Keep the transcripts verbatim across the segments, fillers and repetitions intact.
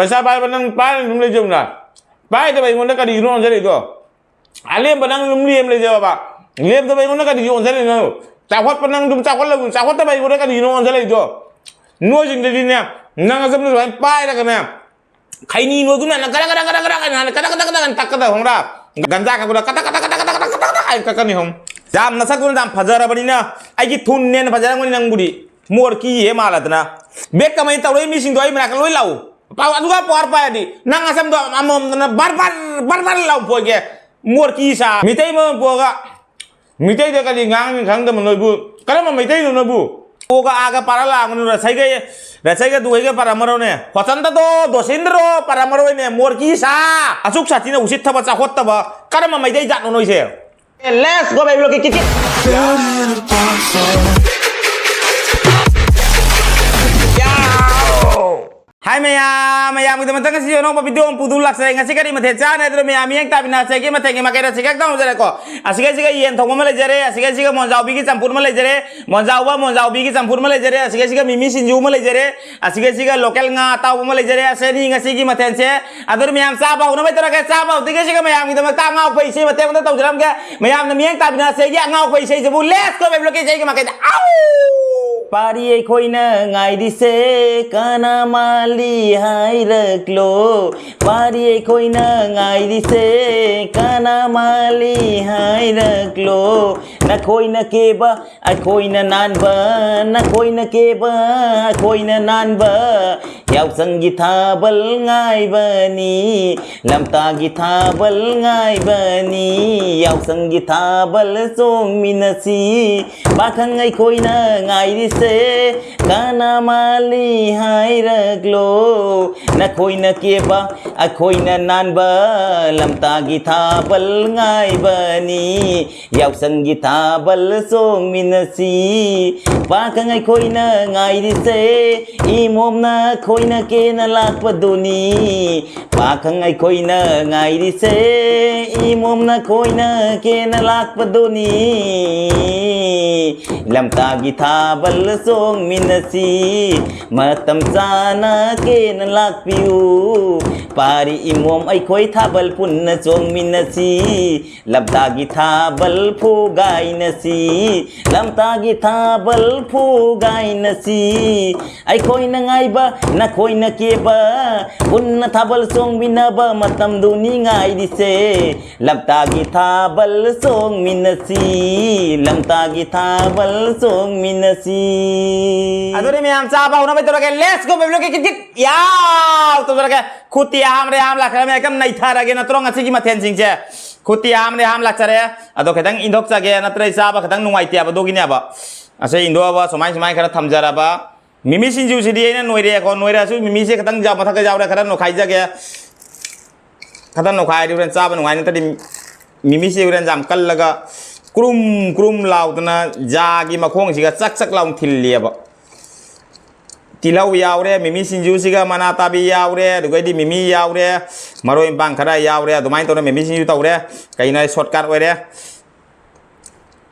ꯄꯩꯁꯥ ꯄꯥꯏꯕ ꯅꯪ ꯄꯥꯏꯔ ꯑꯗꯨꯝ ꯂꯩꯖꯧꯅ꯫ ꯄꯥꯏꯗꯕ ꯑꯩꯉꯣꯟꯗ ꯀꯔꯤꯒꯤꯅꯣ ꯑꯣꯟꯁꯤꯜꯂꯛꯏꯗꯣ? ꯑꯂꯦꯝꯕ ꯅꯪ ꯑꯗꯨꯝ ꯂꯦꯝ ꯂꯩꯖꯕ꯫ ꯂꯦꯝꯗꯕ ꯑꯩꯉꯣꯟꯗ ꯀꯔꯤꯒꯤ ꯑꯣꯟꯁꯤꯜꯂꯛꯏꯅꯣ? ꯆꯥꯎꯈꯠꯄ ꯅꯪ ꯑꯗꯨꯝ ꯆꯥꯎꯈꯠꯂꯒ ꯆꯥꯎꯈꯠꯇꯕ ꯑꯩꯉꯣꯟꯗ ꯀꯔꯤꯒꯤꯅꯣ ꯑꯣꯟꯁꯤꯜꯂꯛꯏꯗꯣ? ꯅꯣꯏꯁꯤꯡꯗꯗꯤꯅꯦ, ꯅꯪ ꯑꯁꯝꯅ ꯁꯨꯃꯥꯏꯅ ꯄꯥꯏꯔꯒꯅꯦ, ꯈꯩꯅꯤ ꯅꯣꯏꯒꯨꯝꯅ ꯅꯪ ꯀꯗꯛ ꯀꯗꯛ ꯀꯗꯛ ꯀꯗꯛ ꯍꯥꯏꯅ ꯍꯥꯟꯅ ꯀꯗꯛ ꯀꯗꯛ ꯀꯗꯛ ꯍꯥꯏꯅ ꯇꯛꯀꯗꯕ ꯈꯪꯕ꯭ꯔꯥ? ꯒꯟꯖꯥ ꯀꯛꯄꯗ ꯀꯗꯛ ꯀꯗꯛ ꯀꯗꯛ ꯀꯗꯛ ꯀꯗꯛ ꯀꯗꯛ ꯍꯥꯏꯅ ꯀꯛꯀꯅꯤ ꯈꯪꯉꯨ꯫ ꯌꯥꯝ ꯅꯁꯛꯇꯨꯅ ꯌꯥꯝ ꯐꯖꯔꯕꯅꯤꯅ ꯑꯩꯒꯤ ꯊꯨꯟꯅꯦꯅ ꯐꯖꯔꯝꯒꯅꯤ ꯅꯪꯕꯨꯗꯤ꯫ ꯃꯣꯔꯀꯤ ꯍꯦ ꯃꯥꯜꯂꯗꯅ꯫ ꯕꯦꯛ ꯀꯃꯥꯏꯅ ꯇꯧꯔꯛꯏ ꯃꯤꯁꯤꯡꯗꯣ ꯑꯩ ꯃꯅꯥꯛꯇ ꯂꯣꯏ ꯂꯥꯛꯎ꯫ ꯄꯥꯎ ꯑꯗꯨꯒ ꯄꯋꯥꯔ ꯄꯥꯏꯔꯗꯤ ꯅꯪ ꯑꯁꯝꯗꯣ ꯑꯃꯃꯝꯗꯅ ꯕꯔ ꯕꯔ ꯕꯔ ꯕꯔ ꯂꯥꯎ ꯄꯣꯏꯒꯦ꯫ ꯃꯣꯔꯀꯤ ꯁꯥ ꯃꯤꯇꯩ ꯃꯔꯣꯟ ꯄꯣꯛꯑꯒ ꯃꯤꯇꯩꯗ ꯀꯔꯤ ꯉꯥꯡꯅꯤ ꯈꯪꯗꯕ ꯅꯣꯏꯕꯨ? ꯀꯔꯝꯕ ꯃꯩꯇꯩꯅꯣ ꯅꯣꯏꯕꯨ? ꯑꯣꯒ ꯑꯥꯒ ꯄꯥꯔꯥ ꯂꯥꯛꯑꯝꯒꯅꯨ, ꯔꯁꯩꯒ, ꯔꯁꯩꯒ ꯗꯨꯒꯩꯒ ꯄꯥꯔꯝꯃꯔꯣꯅꯦ, ꯍꯣꯆꯟꯗꯗꯣ ꯗꯣꯁꯤꯟꯗ꯭ꯔꯣ ꯄꯥꯔꯝꯃꯔꯣꯏꯅꯦ, ꯃꯣꯔꯀꯤ ꯁꯥ꯫ ꯑꯁꯨꯛ ꯁꯥꯊꯤꯅ ꯎꯁꯤꯠꯊꯕ ꯆꯥꯎꯈꯠꯇꯕ ꯀꯔꯝꯕ ꯃꯩꯇꯩ ꯖꯥꯠꯅꯣ ꯅꯣꯏꯁꯦ? Let's go, baby, look at it. ꯍꯥꯏ ꯃꯌꯥꯝ, ꯃꯌꯥꯝꯒꯤꯗꯃꯛꯇ ꯉꯁꯤ ꯑꯅꯧꯕ ꯚꯤꯗꯤꯑꯣ ꯑꯃ ꯄꯨꯗꯨꯅ ꯂꯥꯛꯆꯔꯦ꯫ ꯉꯁꯤ ꯀꯔꯤ ꯃꯊꯦꯜ ꯆꯥꯅꯤ ꯍꯥꯏꯗꯨꯅ ꯃꯌꯥꯝ ꯃꯤꯠꯌꯦꯡ ꯇꯥꯃꯤꯟꯅꯁꯦ꯫ ꯑꯩꯒꯤ ꯃꯊꯦꯜꯒꯤ ꯃꯥꯏꯀꯩꯗ ꯁꯤꯈꯛꯇ ꯍꯧꯖꯔꯦꯀꯣ꯫ ꯑꯁꯤꯒꯩꯁꯤꯒ ꯌꯦꯟ ꯊꯣꯡꯕ ꯑꯃ ꯂꯩꯖꯔꯦ, ꯑꯁꯤꯒꯩꯁꯤꯒ ꯃꯣꯟꯖꯥꯎꯕꯤꯒꯤ ꯆꯝꯐꯨꯠ ꯑꯃ ꯂꯩꯖꯔꯦ, ꯃꯣꯟꯖꯥꯎꯕ ꯃꯣꯟꯖꯥꯎꯕꯤꯒꯤ ꯆꯝꯐꯨꯠ ꯑꯃ ꯂꯩꯖꯔꯦ, ꯑꯁꯤꯒꯩꯁꯤꯒ ꯃꯤꯃꯤ ꯁꯤꯡꯖꯨ ꯑꯃ ꯂꯩꯖꯔꯦ, ꯑꯁꯤꯒꯩꯁꯤꯒ ꯂꯣꯀꯦꯜ ꯉꯥ ꯑꯇꯥꯎꯕ ꯑꯃ ꯂꯩꯖꯔꯦ꯫ ꯑꯁꯤꯅꯤ ꯉꯁꯤꯒꯤ ꯃꯊꯦꯜꯁꯦ꯫ ꯑꯗꯨꯅ ꯃꯌꯥꯝ ꯆꯥꯕ ꯍꯧꯅꯕ ꯇꯧꯔꯒꯦ꯫ ꯆꯥꯕ ꯍꯧꯗ꯭ꯔꯤꯉꯩꯁꯤꯒ ꯃꯌꯥꯝꯒꯤꯗꯃꯛꯇ ꯑꯉꯥꯎꯕ ꯏꯁꯩ ꯃꯇꯦꯛ ꯑꯃꯇ ꯇꯧꯖꯔꯝꯒꯦ꯫ ꯃꯌꯥꯝꯅ ꯃꯤꯠꯌꯦꯡ ꯇꯥꯃꯤꯟꯅꯁꯦ꯫ ꯑꯩꯒꯤ ꯑꯉꯥꯎꯕ ꯏꯁꯩꯁꯤꯕꯨ Let's go, baby, look at it, ꯑꯩꯒꯤ ꯃꯥꯏꯀꯩꯗ꯫ ꯑꯥꯎ! ꯄꯥꯔꯤ ꯑꯩꯈꯣꯏꯅ ꯉꯥꯏꯔꯤꯁꯦ ꯀꯅꯥ ꯃꯥꯜꯂꯤ ꯍꯥꯏꯔꯛꯂꯣ? ꯄꯥꯔꯤ ꯑꯩꯈꯣꯏꯅ ꯉꯥꯏꯔꯤꯁꯦ ꯀꯅꯥ ꯃꯥꯜꯂꯤ ꯍꯥꯏꯔꯛꯂꯣ? ꯅꯈꯣꯏꯅ ꯀꯦꯕ ꯑꯩꯈꯣꯏꯅ ꯅꯥꯟꯕ, ꯅꯈꯣꯏꯅ ꯀꯦꯕ ꯑꯩꯈꯣꯏꯅ ꯅꯥꯟꯕ, ꯌꯥꯎꯁꯪꯒꯤ ꯊꯥꯕꯜ ꯉꯥꯏꯕꯅꯤ, ꯂꯝꯇꯥꯒꯤ ꯊꯥꯕꯜ ꯉꯥꯏꯕꯅꯤ, ꯌꯥꯎꯁꯪꯒꯤ ꯊꯥꯕꯜ ꯆꯣꯡꯃꯤꯟꯅꯁꯤ꯫ ꯄꯥꯈꯪ ꯑꯩꯈꯣꯏꯅ ꯉꯥꯏꯔꯤꯁꯦ ꯀꯅꯥ ꯃꯥꯜꯂꯤ ꯍꯥꯏꯔꯛꯂꯣ? ꯅꯈꯣꯏꯅ ꯀꯦꯕ ꯑꯩꯈꯣꯏꯅ ꯅꯥꯟꯕ ꯂꯝꯇꯥꯒꯤ ꯊꯥꯕꯜ ꯉꯥꯏꯕꯅꯤ, ꯌꯥꯎꯁꯪꯒꯤ ꯊꯥꯕꯜ ꯆꯣꯡꯃꯤꯟꯅꯁꯤ꯫ ꯄꯥꯈꯪ ꯑꯩꯈꯣꯏꯅ ꯉꯥꯏꯔꯤꯁꯦ, ꯏꯃꯣꯝꯅ ꯑꯩꯈꯣꯏꯅ ꯀꯦꯅ ꯂꯥꯛꯄꯗꯨꯅꯤ꯫ ꯄꯥꯈꯪ ꯑꯩꯈꯣꯏꯅ ꯉꯥꯏꯔꯤꯁꯦ, ꯏꯃꯣꯝꯅ ꯑꯩꯈꯣꯏꯅ ꯀꯦꯅ ꯂꯥꯛꯄꯗꯨꯅꯤ꯫ ꯂꯝꯇꯥꯒꯤ ꯊꯥꯕꯜ ꯆꯣꯡꯃꯤꯟꯅꯁꯤ, ꯃꯇꯝ ꯆꯥꯅ ꯀꯦꯅ ꯂꯥꯛꯄꯤꯌꯨ꯫ ꯄꯥꯔꯤ ꯏꯃꯣꯝ ꯑꯩꯈꯣꯏ ꯊꯥꯕꯜ ꯄꯨꯟꯅ ꯆꯣꯡꯃꯤꯟꯅꯁꯤ, ꯂꯝꯇꯥꯒꯤ ꯊꯥꯕꯜ ꯐꯨꯒꯥꯏꯅꯁꯤ, ꯂꯝꯇꯥꯒꯤ ꯊꯥꯕꯜ ꯐꯨꯒꯥꯏꯅꯁꯤ꯫ ꯑꯩꯈꯣꯏꯅ ꯉꯥꯏꯕ, ꯅꯈꯣꯏꯅ ꯀꯦꯕ, ꯄꯨꯟꯅ ꯊꯥꯕꯜ ꯆꯣꯡꯃꯤꯟꯅꯕ ꯃꯇꯝꯗꯨꯅꯤ ꯉꯥꯏꯔꯤꯁꯦ꯫ ꯂꯝꯇꯥꯒꯤ ꯊꯥꯕꯜ ꯆꯣꯡꯃꯤꯟꯅꯁꯤ, ꯂꯝꯇꯥꯒꯤ ꯊꯥꯕꯜ ꯆꯣꯡꯃꯤꯟꯅꯁꯤ꯫ ꯑꯗꯨꯗꯤ ꯃꯌꯥꯝ ꯆꯥꯕ ꯍꯧꯅꯕ ꯇꯧꯔꯒꯦ꯫ Let's go, baby, look at it. ꯌꯥꯎ! ꯇꯧꯖꯔꯒꯦ꯫ ꯈꯨꯠꯇꯤ ꯑꯍꯥꯝ ꯔꯦ ꯑꯍꯥꯝ ꯂꯥꯛꯈ꯭ꯔꯦ꯫ ꯃꯌꯥꯝ ꯅꯩꯊꯔꯒꯦ ꯅꯠꯇ꯭ꯔꯣ ꯉꯁꯤꯒꯤ ꯃꯊꯦꯜꯁꯤꯡꯁꯦ? ꯈꯨꯠꯇꯤ ꯑꯍꯥꯝ ꯔꯦ ꯑꯍꯥꯝ ꯂꯥꯛꯆꯔꯦ꯫ ꯑꯗꯣ ꯈꯤꯇꯪ ꯏꯟꯊꯣꯛꯆꯒꯦ, ꯅꯠꯇ꯭ꯔꯗꯤ ꯆꯥꯕ ꯈꯤꯇꯪ ꯅꯨꯡꯉꯥꯏꯇꯦꯕ, ꯑꯗꯨꯒꯤꯅꯦꯕ꯫ ꯑꯁꯤ ꯏꯟꯊꯣꯛꯑꯕ ꯁꯨꯃꯥꯏ ꯁꯨꯃꯥꯏ ꯈꯔ ꯊꯝꯖꯔꯕ꯫ ꯃꯤꯃꯤ ꯁꯤꯡꯖꯨꯁꯤꯗꯤ ꯑꯩꯅ ꯅꯣꯏꯔꯦꯀꯣ, ꯅꯣꯏꯔꯛꯑꯁꯨ ꯃꯤꯃꯤꯁꯦ ꯈꯤꯇꯪ ꯌꯥꯝ ꯃꯊꯛꯇ ꯌꯥꯎꯔꯦ, ꯈꯔ ꯅꯣꯏꯈꯥꯏꯖꯒꯦ꯫ ꯈꯤꯇꯪ ꯅꯣꯏꯈꯥꯏꯔꯗꯤ ꯍꯣꯔꯦꯟ ꯆꯥꯕ ꯅꯨꯡꯉꯥꯏ, ꯅꯠꯇ꯭ꯔꯗꯤ ꯃꯤꯃꯤꯁꯦ ꯍꯣꯔꯦꯟ ꯌꯥꯝ ꯀꯜꯂꯒ ꯀ꯭ꯔꯨꯝ ꯀ꯭ꯔꯨꯝ ꯂꯥꯎꯗꯅ ꯖꯥꯒꯤ ꯃꯈꯣꯡꯁꯤꯒ ꯆꯛ ꯆꯛ ꯂꯥꯎꯅ ꯊꯤꯜꯂꯦꯕ꯫ ꯇꯤꯜꯍꯧ ꯌꯥꯎꯔꯦ, ꯃꯤꯃꯤ ꯁꯤꯡꯖꯨꯁꯤꯒ ꯃꯅꯥ ꯇꯥꯕꯤ ꯌꯥꯎꯔꯦ, ꯑꯗꯨꯒꯩꯗꯤ ꯃꯤꯃꯤ ꯌꯥꯎꯔꯦ, ꯃꯔꯣꯏ ꯃꯄꯥꯡ ꯈꯔ ꯌꯥꯎꯔꯦ, ꯑꯗꯨꯃꯥꯏꯅ ꯇꯧꯔ ꯃꯤꯃꯤ ꯁꯤꯡꯖꯨ ꯇꯧꯔꯦ꯫ ꯀꯩꯅꯣ ꯍꯥꯏ, shortcut ꯑꯣꯏꯔꯦ꯫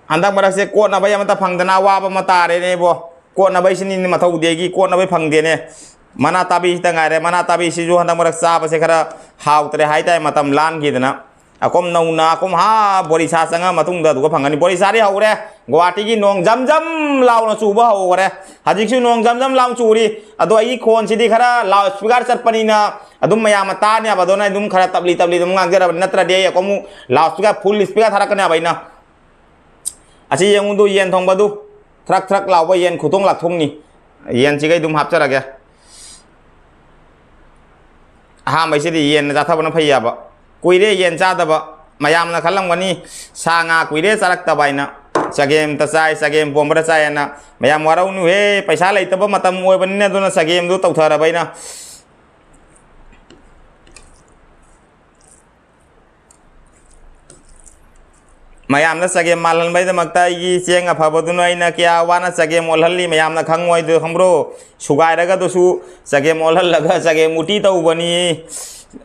ꯍꯟꯗꯛ ꯃꯔꯛꯁꯦ ꯀꯣꯠꯅꯕ ꯑꯃꯠꯇ ꯐꯪꯗꯅ ꯑꯋꯥꯕ ꯑꯃ ꯇꯥꯔꯦꯅꯦ ꯏꯕꯣ꯫ ꯀꯣꯠꯅꯕꯩꯁꯤꯅꯤꯅꯦ ꯃꯊꯧꯗꯤ ꯑꯩꯒꯤ, ꯀꯣꯠꯅꯕꯩ ꯐꯪꯗꯦꯅꯦ꯫ ꯃꯅꯥ ꯇꯥꯕꯤꯁꯤꯇ ꯉꯥꯏꯔꯦ꯫ ꯃꯅꯥ ꯇꯥꯕꯤꯁꯤꯁꯨ ꯍꯟꯗꯛ ꯃꯔꯛ ꯆꯥꯕꯁꯦ ꯈꯔ ꯍꯥꯎꯇ꯭ꯔꯦ ꯍꯥꯏꯇꯥꯔꯦ, ꯃꯇꯝ ꯂꯥꯟꯈꯤꯗꯅ꯫ ꯑꯀꯨꯝ ꯅꯧꯅ ꯑꯀꯨꯝ ꯍꯥ ꯕꯣꯔꯤꯁꯥ ꯆꯪꯉ ꯃꯇꯨꯡꯗ ꯑꯗꯨꯒ ꯐꯪꯒꯅꯤ꯫ ꯕꯣꯔꯤꯁꯥꯗꯤ ꯍꯧꯔꯦ, ꯒꯨꯍꯥꯇꯤꯒꯤ ꯅꯣꯡ ꯖꯝ ꯖꯝ ꯂꯥꯎꯅ ꯆꯨꯕ ꯍꯧꯈꯔꯦ꯫ ꯍꯧꯖꯤꯛꯁꯨ ꯅꯣꯡ ꯖꯝ ꯖꯝ ꯂꯥꯎꯅ ꯆꯨꯔꯤ꯫ ꯑꯗꯣ ꯑꯩꯒꯤ ꯈꯣꯟꯁꯤꯗꯤ ꯈꯔ loud speaker ꯆꯠꯄꯅꯤꯅ ꯑꯗꯨꯝ ꯃꯌꯥꯝꯅ ꯇꯥꯅꯦꯕ꯫ ꯑꯗꯨꯅ ꯑꯩ ꯑꯗꯨꯝ ꯈꯔ ꯇꯞꯂꯤ ꯇꯞꯂꯤ ꯑꯗꯨꯝ ꯉꯥꯡꯖꯔꯕꯅꯤ, ꯅꯠꯇ꯭ꯔꯗꯤ ꯑꯩ ꯑꯃꯨꯛ loud speaker full speaker ꯊꯥꯔꯛꯀꯅꯦꯕ ꯑꯩꯅ꯫ ꯑꯁꯤ ꯌꯦꯡꯉꯨꯗꯨ, ꯌꯦꯟ ꯊꯣꯡꯕꯗꯨ, ꯊ꯭ꯔꯛ ꯊ꯭ꯔꯛ ꯂꯥꯎꯕ ꯌꯦꯟ ꯈꯨꯊꯣꯡ ꯂꯥꯛꯊꯣꯡꯅꯤ꯫ ꯌꯦꯟꯁꯤꯒ ꯑꯗꯨꯝ ꯍꯥꯞꯆꯔꯒꯦ꯫ ꯑꯍꯥꯟꯕꯩꯁꯤꯗꯤ ꯌꯦꯟꯅ ꯆꯥꯊꯕꯅ ꯐꯩ ꯍꯥꯏꯕ꯫ ꯀꯨꯏꯔꯦ ꯌꯦꯟ ꯆꯥꯗꯕ꯫ ꯃꯌꯥꯝꯅ ꯈꯜꯂꯝꯒꯅꯤ, ꯁꯥ ꯉꯥ ꯀꯨꯏꯔꯦ ꯆꯥꯔꯛꯇꯕ ꯍꯥꯏꯅ꯫ ꯆꯒꯦꯝꯇ ꯆꯥꯏ, ꯆꯒꯦꯝ ꯄꯣꯝꯕꯗ ꯆꯥꯏ ꯍꯥꯏꯅ꯫ ꯃꯌꯥꯝ ꯋꯥꯔꯧꯅꯨꯍꯦ, ꯄꯩꯁꯥ ꯂꯩꯇꯕ ꯃꯇꯝ ꯑꯣꯏꯕꯅꯤꯅ, ꯑꯗꯨꯅ ꯆꯒꯦꯝꯗꯨ ꯇꯧꯊꯔꯕ ꯑꯩꯅ꯫ ꯃꯌꯥꯝꯅ ꯆꯒꯦꯝ ꯃꯥꯜꯍꯟꯕꯒꯤꯗꯃꯛꯇ ꯑꯩꯒꯤ ꯆꯦꯡ ꯑꯐꯕꯗꯨꯅ ꯑꯩꯅ ꯀꯌꯥ ꯋꯥꯅ ꯆꯒꯦꯝ ꯑꯣꯜꯍꯜꯂꯤ, ꯃꯌꯥꯝꯅ ꯈꯪꯉꯣꯏꯗꯣ ꯈꯪꯕ꯭ꯔꯣ? ꯁꯨꯒꯥꯏꯔꯒꯗꯨꯁꯨ ꯆꯒꯦꯝ ꯑꯣꯜꯍꯜꯂꯒ ꯆꯒꯦꯝ ꯎꯇꯤ ꯇꯧꯕꯅꯤ꯫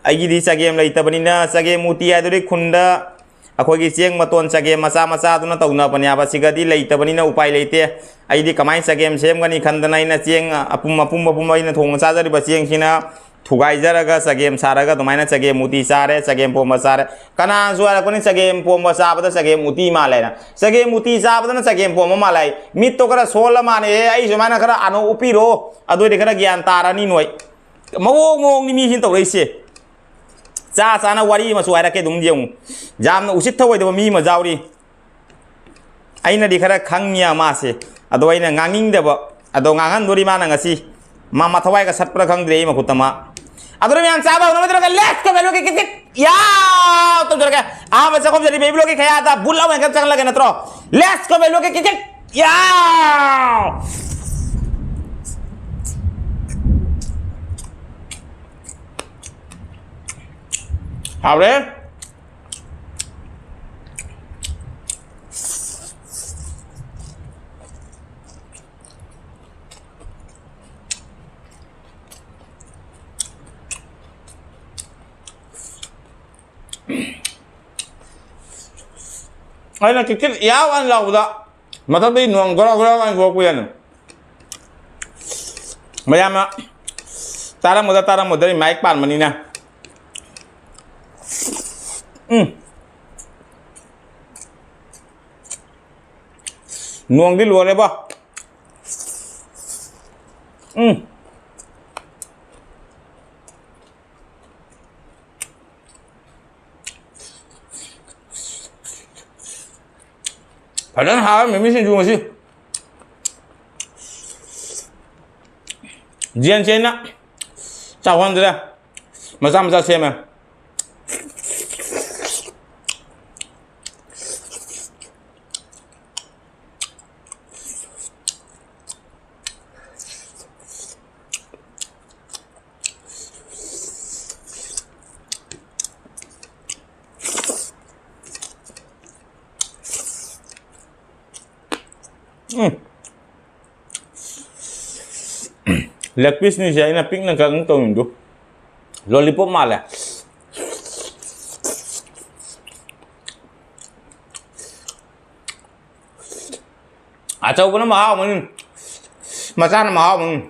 ꯑꯩꯒꯤꯗꯤ ꯆꯒꯦꯝ ꯂꯩꯇꯕꯅꯤꯅ, ꯆꯒꯦꯝ ꯎꯇꯤ ꯍꯥꯏꯗꯨꯗꯤ ꯈꯨꯟꯗ ꯑꯩꯈꯣꯏꯒꯤ ꯆꯦꯡ ꯃꯇꯣꯟ ꯆꯒꯦꯝ ꯃꯆꯥ ꯃꯆꯥꯗꯨꯅ ꯇꯧꯅꯕꯅꯦ ꯍꯥꯏꯕ, ꯁꯤꯒꯗꯤ ꯂꯩꯇꯕꯅꯤꯅ ꯎꯄꯥꯏ ꯂꯩꯇꯦ꯫ ꯑꯩꯗꯤ ꯀꯃꯥꯏꯅ ꯆꯒꯦꯝ ꯁꯦꯝꯒꯅꯤ ꯈꯟꯗꯅ ꯑꯩꯅ ꯆꯦꯡ ꯑꯄꯨꯝ ꯑꯄꯨꯝ ꯑꯄꯨꯝ ꯑꯩꯅ ꯊꯣꯡꯅ ꯆꯥꯖꯔꯤꯕ ꯆꯦꯡꯁꯤꯅ ꯊꯨꯒꯥꯏꯖꯔꯒ ꯆꯒꯦꯝ ꯁꯥꯔꯒ ꯑꯗꯨꯃꯥꯏꯅ ꯆꯒꯦꯝ ꯎꯇꯤ ꯆꯥꯔꯦ, ꯆꯒꯦꯝ ꯄꯣꯝꯕ ꯆꯥꯔꯦ꯫ ꯀꯅꯥꯅꯁꯨ ꯍꯥꯏꯔꯛꯄꯅꯤ ꯆꯒꯦꯝ ꯄꯣꯝꯕ ꯆꯥꯕꯗ ꯆꯒꯦꯝ ꯎꯇꯤ ꯃꯥꯜꯂꯦꯅ? ꯆꯒꯦꯝ ꯎꯇꯤ ꯆꯥꯕꯗꯅ ꯆꯒꯦꯝ ꯄꯣꯝꯕ ꯃꯥꯜꯂꯦ ꯍꯥꯏ꯫ ꯃꯤꯠꯇꯣ ꯈꯔ ꯁꯣꯜꯂ ꯃꯥꯜꯂꯦ꯫ ꯑꯩ ꯁꯨꯃꯥꯏꯅ ꯈꯔ ꯑꯅꯧ ꯎꯞꯄꯤꯔꯣ, ꯑꯗꯨ ꯑꯣꯏꯗꯤ ꯈꯔ ꯒ꯭ꯌꯥꯟ ꯇꯥꯔꯅꯤ ꯅꯣꯏ꯫ ꯃꯑꯣꯡ ꯃꯑꯣꯡꯅꯤ ꯃꯤꯁꯤꯅ ꯇꯧꯔꯛꯏꯁꯦ꯫ ꯆꯥ ꯆꯥꯅ ꯋꯥꯔꯤ ꯑꯃꯁꯨ ꯍꯥꯏꯔꯛꯀꯦ, ꯑꯗꯨꯝ ꯌꯦꯡꯉꯨ꯫ ꯌꯥꯝꯅ ꯎꯁꯤꯠ ꯊꯑꯣꯏꯗꯕ ꯃꯤ ꯑꯃ ꯌꯥꯎꯔꯤ꯫ ꯑꯩꯅꯗꯤ ꯈꯔ ꯈꯪꯉꯤ ꯃꯥꯁꯦ, ꯑꯗꯣ ꯑꯩꯅ ꯉꯥꯡꯅꯤꯡꯗꯕ꯫ ꯑꯗꯣ ꯉꯥꯡꯍꯟꯗꯣꯔꯤ ꯃꯥꯅ ꯉꯁꯤ꯫ ꯃꯥ ꯃꯊꯋꯥꯏꯒ ꯁꯠꯄ꯭ꯔꯥ ꯈꯪꯗ꯭ꯔꯦ ꯑꯩ ꯃꯈꯨꯠꯇ ꯃꯥ꯫ ꯑꯗꯨꯅ ꯃꯌꯥꯝ ꯆꯥꯕ ꯍꯧꯅꯕ ꯇꯧꯔꯒ, let's go, ꯕꯦꯕꯤ ꯕ꯭ꯂꯣꯛꯀꯤ ꯀꯤꯛ ꯀꯤꯛ꯫ ꯌꯥꯎ! ꯇꯧꯖꯔꯒꯦ꯫ ꯑꯍꯥꯟꯕ ꯆꯥꯛꯈꯨꯝ ꯆꯠꯂꯤ ꯕꯦꯕꯤ ꯕ꯭ꯂꯣꯛꯀꯤ ꯈꯌꯥꯗ ꯕꯨꯠ ꯑꯃ ꯍꯦꯛꯇ ꯆꯪꯍꯜꯂꯒꯦ ꯅꯠꯇ꯭ꯔꯣ? Let's go, baby ꯕ꯭ꯂꯣꯛꯀꯤ ꯀꯤꯛ ꯀꯤꯛ꯫ ꯌꯥꯎ! ꯍꯥꯎꯔꯦ꯫ ꯑꯩꯅ ꯀꯤꯛ ꯀꯤꯛ ꯌꯥꯎ ꯍꯥꯏꯅ ꯂꯥꯎꯕꯗ ꯃꯊꯛꯇꯒꯤ ꯅꯣꯡ ꯒꯣꯔꯣ ꯒꯣꯔꯣ ꯍꯥꯏꯅ ꯈꯣꯛꯄ ꯌꯥꯅꯤ꯫ ꯃꯌꯥꯝꯅ ꯇꯥꯔꯝꯒꯗ꯭ꯔꯥ ꯇꯥꯔꯝꯃꯣꯏꯗ꯭ꯔꯥ, ꯃꯥꯏꯛ ꯄꯥꯟꯕꯅꯤꯅ꯫ ꯎꯝ꯫ ꯅꯣꯡꯗꯤ ꯂꯣꯏꯔꯦꯕꯣ꯫ ꯎꯝ꯫ ꯐꯖꯅ ꯍꯥꯎꯔꯝꯃꯦ ꯃꯤꯁꯤꯡꯁꯨ ꯉꯁꯤ꯫ ꯖꯦꯟꯁꯦꯅ ꯆꯥꯎꯍꯟꯗ꯭ꯔꯦ, ꯃꯆꯥ ꯃꯆꯥ ꯁꯦꯝꯃꯦ꯫ ꯎꯝ꯫ ꯂꯦꯒ ꯄꯤꯁꯅꯤꯁꯦ ꯑꯩꯅ ꯄꯤꯛꯅ ꯀꯛ ꯇꯧꯅꯤꯡꯗꯨ꯫ ꯂꯣꯂꯤꯄꯣꯞ ꯃꯥꯜꯂꯦ꯫ ꯑꯆꯧꯕꯅ ꯃꯍꯥꯎ ꯑꯃꯅꯤ, ꯃꯆꯥꯅ ꯃꯍꯥꯎ ꯑꯃꯅꯤ꯫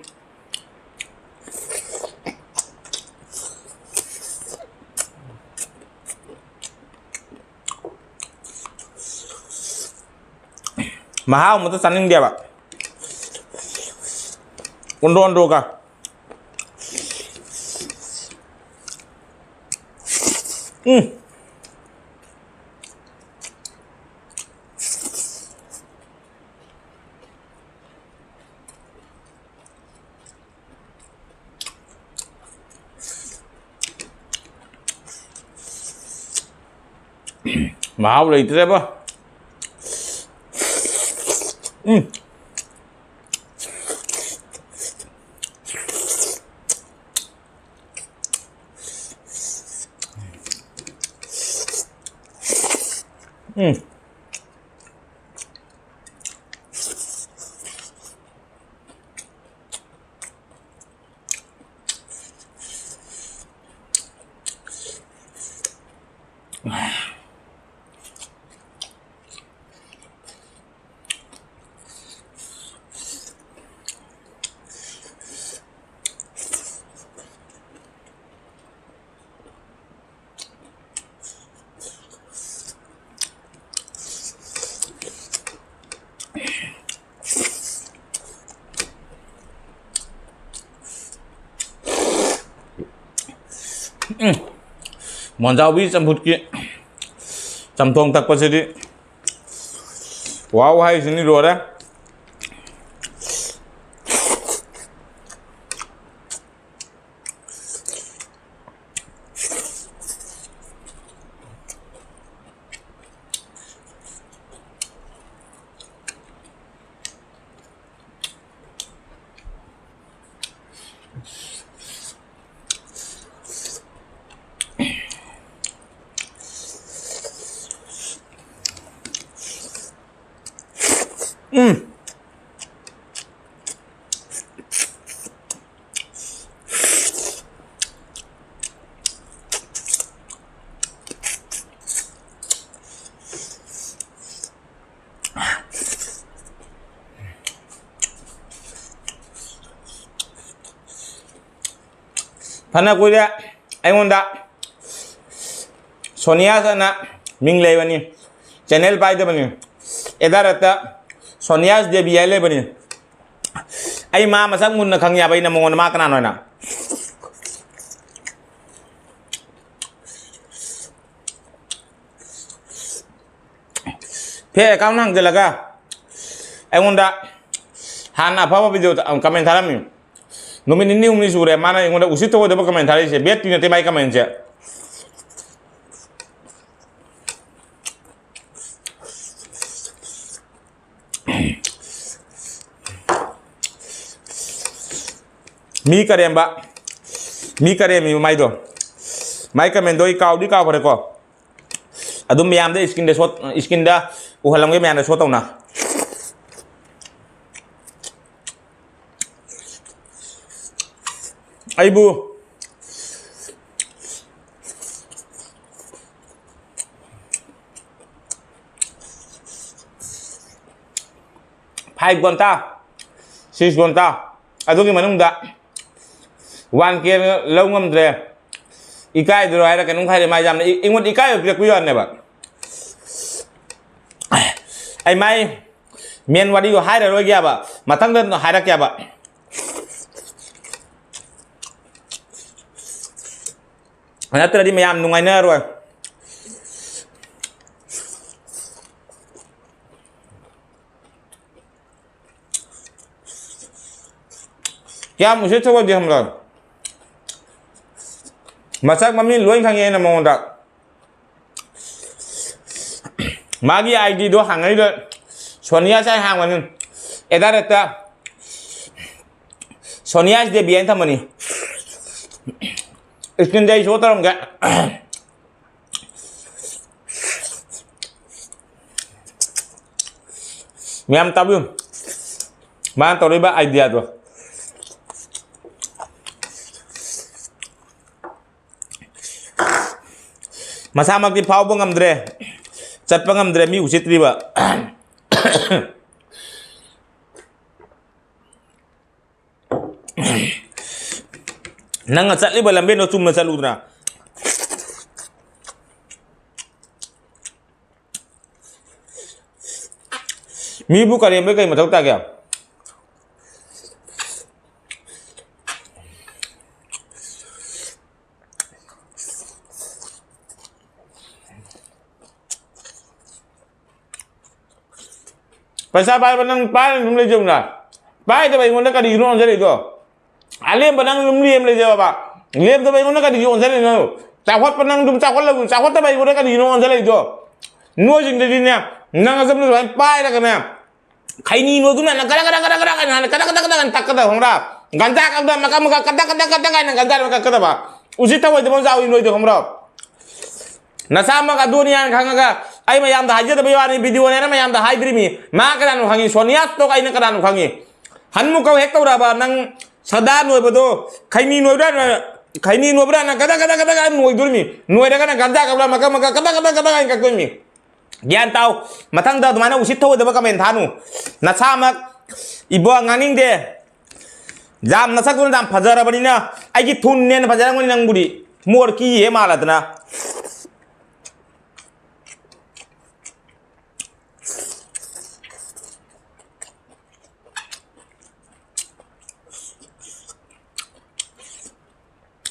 ꯃꯍꯥꯎ ꯑꯃꯇ ꯆꯥꯅꯤꯡꯗꯦꯕ꯫ ꯑꯣꯟꯊꯣꯛ ꯑꯣꯟꯊꯣꯛꯀ꯫ ꯎꯝ꯫ ꯃꯍꯥꯎ ꯂꯩꯇ꯭ꯔꯦꯕ꯫ ꯎꯝ꯫ ꯎꯝ꯫ ꯎꯝ꯫ ꯃꯣꯟꯖꯥꯎꯕꯤ ꯆꯝꯐꯨꯠꯀꯤ ꯆꯝꯊꯣꯡ ꯊꯛꯄꯁꯤꯗꯤ ꯋꯥꯎ ꯍꯥꯏꯁꯤꯅꯤ, ꯂꯣꯏꯔꯦ꯫ ꯐꯅ ꯀꯨꯏꯔꯦ ꯑꯩꯉꯣꯟꯗ ꯁꯣꯅꯤꯌꯥꯁ ꯑꯅ ꯃꯤꯡ ꯂꯩꯕꯅꯤ, ꯆꯦꯅꯦꯜ ꯄꯥꯏꯗꯕꯅꯤ, ꯑꯦꯗꯥꯔꯠꯇ ꯁꯣꯅꯤꯌꯥꯁ ꯗꯦꯕꯤ ꯍꯥꯏ ꯂꯩꯕꯅꯤ꯫ ꯑꯩ ꯃꯥ ꯃꯁꯛ ꯃꯨꯟꯅ ꯈꯪꯉꯦꯕ ꯑꯩꯅ ꯃꯉꯣꯟꯗ, ꯃꯥ ꯀꯅꯥꯅꯣ ꯍꯥꯏꯅ꯫ ꯐꯦꯛ ꯑꯦꯀꯥꯎꯟ ꯍꯥꯡꯖꯜꯂꯒ ꯑꯩꯉꯣꯟꯗ ꯍꯥꯟꯅ ꯑꯐꯕ ꯚꯤꯗꯤꯑꯣ ꯀꯃꯦꯟ ꯊꯥꯔꯝꯃꯤ꯫ ꯅꯨꯃꯤꯠ ꯅꯤꯅꯤ ꯍꯨꯝꯅꯤ ꯁꯨꯔꯦ ꯃꯥꯅ ꯑꯩꯉꯣꯟꯗ ꯎꯁꯤꯠ ꯊꯑꯣꯏꯗꯕ ꯀꯃꯦꯟ ꯊꯥꯔꯛꯏꯁꯦ꯫ ꯕꯦꯠꯇꯤ ꯅꯠꯇꯦ ꯃꯥꯏ ꯀꯃꯦꯟꯁꯦ꯫ ꯃꯤ ꯀꯔꯦꯝꯕ, ꯃꯤ ꯀꯔꯦꯝꯃꯤꯕ ꯃꯥꯏꯗꯣ, ꯃꯥꯏ ꯀꯃꯦꯟꯗꯣ ꯑꯩ ꯀꯥꯎꯗꯤ ꯀꯥꯎꯈ꯭ꯔꯦꯀꯣ꯫ ꯑꯗꯨꯝ ꯃꯌꯥꯝꯗ ꯏꯁꯀ꯭ꯔꯤꯟꯗ ꯁꯣꯠ, ꯏꯁꯀ꯭ꯔꯤꯟꯗ ꯎꯍꯜꯂꯝꯒꯦ ꯃꯌꯥꯝꯗ ꯁꯣꯠ ꯇꯧꯅ꯫ ꯑꯩꯕꯨ ꯐꯥꯏꯚ ꯒꯣꯟꯇꯥ, ꯁꯤꯛꯁ ꯒꯣꯟꯇꯥ ꯑꯗꯨꯒꯤ ꯃꯅꯨꯡꯗ ꯋꯥꯟ ꯀꯦ ꯂꯧ ꯉꯝꯗ꯭ꯔꯦ, ꯏꯀꯥꯏꯗ꯭ꯔꯣ ꯍꯥꯏꯔ ꯀꯩꯅꯣꯝ ꯍꯥꯏꯔꯦ꯫ ꯃꯥ ꯌꯥꯝꯅ ꯑꯩ-, ꯑꯩꯉꯣꯟꯗ ꯏꯀꯥꯏꯕ ꯄꯤꯔꯛꯄ ꯌꯥꯅꯦꯕ꯫ ꯑꯩ ꯃꯥꯏ ꯃꯦꯟ ꯋꯥꯔꯤꯗꯣ ꯍꯥꯏꯔꯔꯣꯏꯒꯦꯕ, ꯃꯊꯪꯗ ꯍꯥꯏꯔꯛꯀꯦꯕ꯫ ꯅꯠꯇ꯭ꯔꯗꯤ ꯃꯌꯥꯝ ꯅꯨꯡꯉꯥꯏꯅꯔꯣꯏ꯫ ꯀꯌꯥꯝ ꯎꯁꯤꯠ ꯊꯑꯣꯏꯗꯦ ꯈꯪꯕ꯭ꯔꯥ? ꯃꯁꯛ ꯃꯃꯤꯡ ꯂꯣꯏ ꯈꯪꯉꯦ ꯑꯩꯅ ꯃꯉꯣꯟꯗ꯫ ꯃꯥꯒꯤ ꯑꯥꯏ ꯗꯤꯗꯣ ꯍꯥꯡꯉꯛꯏꯗꯣ ꯁꯣꯅꯤꯌꯥꯁ ꯍꯥꯏꯅ ꯍꯥꯡꯕꯅꯤ꯫ ꯑꯦꯗꯥꯔꯦꯠꯇ ꯁꯣꯅꯤꯌꯥꯁ ꯗꯦꯕꯤ ꯍꯥꯏꯅ ꯊꯝꯕꯅꯤ꯫ ꯏꯁꯀ꯭ꯔꯤꯟꯗ ꯑꯩ ꯁꯣ ꯇꯧꯔꯝꯒꯦ꯫ ꯃꯌꯥꯝ ꯇꯥꯕꯤꯌꯨ꯫ ꯃꯥꯅ ꯇꯧꯔꯤꯕ ꯑꯥꯏꯗꯤꯌꯥꯗꯣ꯫ ꯃꯁꯥꯃꯛꯇꯤ ꯐꯥꯎꯕ ꯉꯝꯗ꯭ꯔꯦ, ꯆꯠꯄ ꯉꯝꯗ꯭ꯔꯦ, ꯃꯤ ꯎꯁꯤꯠꯇ꯭ꯔꯤꯕ꯫ ꯅꯪꯅ ꯆꯠꯂꯤꯕ ꯂꯝꯕꯦꯟꯗꯣ ꯆꯨꯝꯅ ꯆꯠꯂꯨꯗꯅ꯫ ꯃꯤꯕꯨ ꯀꯔꯦꯝꯕꯩ ꯀꯩ ꯃꯊꯧ ꯇꯥꯒꯦ? ꯄꯩꯁꯥ ꯄꯥꯏꯕ ꯅꯪ ꯄꯥꯏꯔ ꯑꯗꯨꯝ ꯂꯩꯖꯧꯅ꯫ ꯄꯥꯏꯗꯕ ꯑꯩꯉꯣꯟꯗ ꯀꯔꯤꯒꯤꯅꯣ ꯑꯣꯟꯁꯤꯜꯂꯛꯏꯗꯣ? ꯑꯂꯦꯝꯕ ꯅꯪ ꯑꯗꯨꯝ ꯂꯦꯝ ꯂꯩꯖꯕ꯫ ꯂꯦꯝꯗꯕ ꯑꯩꯉꯣꯟꯗ ꯀꯔꯤꯒꯤ ꯑꯣꯟꯁꯤꯜꯂꯛꯏꯅꯣ? ꯆꯥꯎꯈꯠꯄ ꯅꯪ ꯑꯗꯨꯝ ꯆꯥꯎꯈꯠꯂꯒ ꯆꯥꯎꯈꯠꯇꯕ ꯑꯩꯉꯣꯟꯗ ꯀꯔꯤꯒꯤꯅꯣ ꯑꯣꯟꯁꯤꯜꯂꯛꯏꯗꯣ? ꯅꯣꯏꯁꯤꯡꯗꯗꯤꯅꯦ, ꯅꯪ ꯑꯆꯨꯝꯕ ꯁꯨꯃꯥꯏꯅ ꯄꯥꯏꯔꯒꯅꯦ, ꯈꯩꯅꯤ ꯅꯣꯏꯗꯨꯅ ꯅꯪ ꯀꯗꯛ ꯀꯗꯛ ꯀꯗꯛ ꯀꯗꯛ ꯀꯗꯛ ꯍꯥꯏꯅ ꯀꯗꯛ ꯀꯗꯛ ꯀꯗꯛ ꯍꯥꯏꯅ ꯇꯛꯀꯗꯕ ꯈꯪꯕ꯭ꯔꯥ? ꯒꯟꯖꯥ ꯀꯛꯇ ꯃꯀꯛ ꯃꯀꯛ ꯀꯗꯛ ꯀꯗꯛ ꯀꯗꯛ ꯍꯥꯏꯅ ꯒꯟꯖꯥ ꯃꯀꯛ ꯀꯛꯀꯗꯕ꯫ ꯎꯁꯤꯠ ꯊꯑꯣꯏꯗꯕ ꯑꯃ ꯆꯥꯎꯏ ꯅꯣꯏꯗꯣ ꯈꯪꯕ꯭ꯔꯣ? ꯅꯁꯥꯃꯛ ꯑꯗꯨꯅꯤ ꯍꯥꯏꯅ ꯈꯪꯉꯒ ꯑꯩ ꯃꯌꯥꯝꯗ ꯍꯥꯏꯖꯗꯕꯩ ꯋꯥꯅꯤ, ꯚꯤꯗꯤꯑꯣꯅꯦꯅ ꯃꯌꯥꯝꯗ ꯍꯥꯏꯗ꯭ꯔꯤꯃꯤ꯫ ꯃꯥ ꯀꯅꯥꯅꯣ ꯈꯪꯉꯤ, ꯁꯣꯅꯤꯌꯥ ꯁꯇꯣꯛ ꯑꯩꯅ ꯀꯅꯥꯅꯣ ꯈꯪꯉꯤ꯫ ꯍꯟꯃꯨꯛ ꯀꯧ ꯍꯦꯛ ꯇꯧꯔꯛꯑꯕ ꯅꯪ ꯁꯗꯥ ꯅꯣꯏꯕꯗꯣ, ꯈꯩꯅꯤ ꯅꯣꯏꯕ꯭ꯔꯥ, ꯈꯩꯅꯤ ꯅꯣꯏꯕ꯭ꯔꯥꯅ ꯀꯗꯛ ꯀꯗꯛ ꯀꯗꯛ ꯀꯗꯛ ꯅꯣꯏꯗꯣꯔꯤꯃꯤ꯫ ꯅꯣꯏꯔꯒꯅ ꯒꯟꯖꯥ ꯀꯛꯂ ꯃꯀꯛ ꯃꯀꯛ ꯀꯗꯛ ꯀꯗꯛ ꯀꯗꯛ ꯍꯥꯏꯅ ꯀꯛꯇꯣꯏꯃꯤ꯫ ꯒ꯭ꯌꯥꯟ ꯇꯥꯎ꯫ ꯃꯊꯪꯗ ꯑꯗꯨꯃꯥꯏꯅ ꯎꯁꯤꯠ ꯊꯑꯣꯏꯗꯕ ꯀꯃꯦꯟ ꯊꯥꯅꯨ꯫ ꯅꯁꯥꯃꯛ ꯏꯕꯣ ꯉꯥꯡꯅꯤꯡꯗꯦ꯫ ꯌꯥꯝ ꯅꯁꯛꯇꯨꯅ ꯌꯥꯝ ꯐꯖꯔꯕꯅꯤꯅ ꯑꯩꯒꯤ ꯊꯨꯟꯅꯦꯅ ꯐꯖꯔꯝꯒꯅꯤ ꯅꯪꯕꯨꯗꯤ꯫ ꯃꯣꯔꯀꯤ ꯍꯦ ꯃꯥꯜꯂꯗꯅ꯫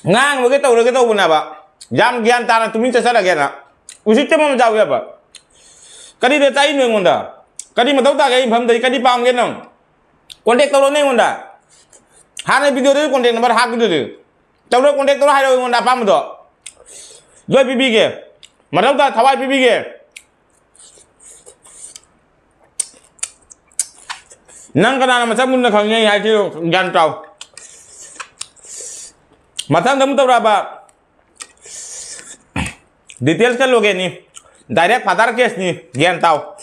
ꯉꯥꯡꯕꯒꯤ ꯇꯧꯔꯒꯦ ꯇꯧꯕꯅꯦꯕ꯫ ꯌꯥꯝ ꯒ꯭ꯌꯥꯟ ꯇꯥꯅ ꯇꯨꯃꯤꯟ ꯆꯠꯆꯔꯒꯦꯅ꯫ ꯎꯁꯤꯠꯇꯕ ꯑꯃ ꯌꯥꯎꯋꯦꯕ꯫ ꯀꯔꯤꯗ ꯆꯥꯏꯅꯣ ꯑꯩꯉꯣꯟꯗ? ꯀꯔꯤ ꯃꯊꯧ ꯇꯥꯒꯦ ꯑꯩ ꯃꯐꯝꯗꯒꯤ? ꯀꯔꯤ ꯄꯥꯝꯒꯦ ꯅꯪ? ꯀꯣꯟꯇꯦꯛ ꯇꯧꯔꯣꯅꯦ ꯑꯩꯉꯣꯟꯗ꯫ ꯍꯥꯟꯅ ꯚꯤꯗꯤꯑꯣꯗꯁꯨ ꯀꯣꯟꯇꯦꯛ ꯅꯝꯕꯔ ꯍꯥꯞꯈꯤꯗꯨꯗꯤ꯫ ꯇꯧꯔꯣ, ꯀꯣꯟꯇꯦꯛ ꯇꯧꯔꯣ, ꯍꯥꯏꯔꯛꯑꯣ ꯑꯩꯉꯣꯟꯗ ꯑꯄꯥꯝꯕꯗꯣ꯫ ꯂꯣꯏ ꯄꯤꯕꯤꯒꯦ꯫ ꯃꯊꯧ ꯇꯥ ꯊꯋꯥꯏ ꯄꯤꯕꯤꯒꯦ꯫ ꯅꯪ ꯀꯅꯥꯅ ꯃꯁꯛ ꯃꯨꯟꯅ ꯈꯪꯉꯤ ꯍꯥꯏꯁꯤ ꯒ꯭ꯌꯥꯟ ꯇꯥꯎ꯫ ꯃꯊꯪꯗ ꯑꯃꯨꯛ ꯇꯧꯔꯛꯑꯕ ꯗꯤꯇꯦꯜꯁꯀ ꯂꯣꯒꯦꯅꯤ꯫ Direct father ꯀꯦꯁꯅꯤ꯫ ꯒ꯭ꯌꯥꯟ ꯇꯥꯎ꯫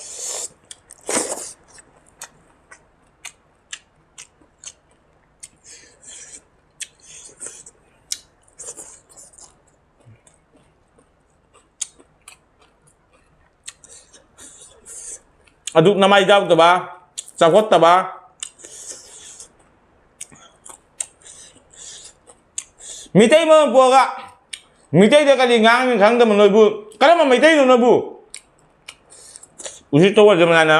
ꯑꯗꯨ ꯅꯃꯥꯏ ꯌꯥꯎꯗꯕ, ꯆꯥꯎꯈꯠꯇꯕ꯫ ꯃꯤꯇꯩ ꯃꯔꯣꯟ ꯄꯣꯛꯑꯒ ꯃꯤꯇꯩꯗ ꯀꯔꯤ ꯉꯥꯡꯉꯤ ꯈꯪꯗꯕ ꯅꯣꯏꯕꯨ? ꯀꯔꯝꯕ ꯃꯩꯇꯩꯅꯣ ꯅꯣꯏꯕꯨ? ꯎꯁꯤꯠꯇ ꯑꯣꯏꯗꯕ ꯃꯌꯥꯝꯅ꯫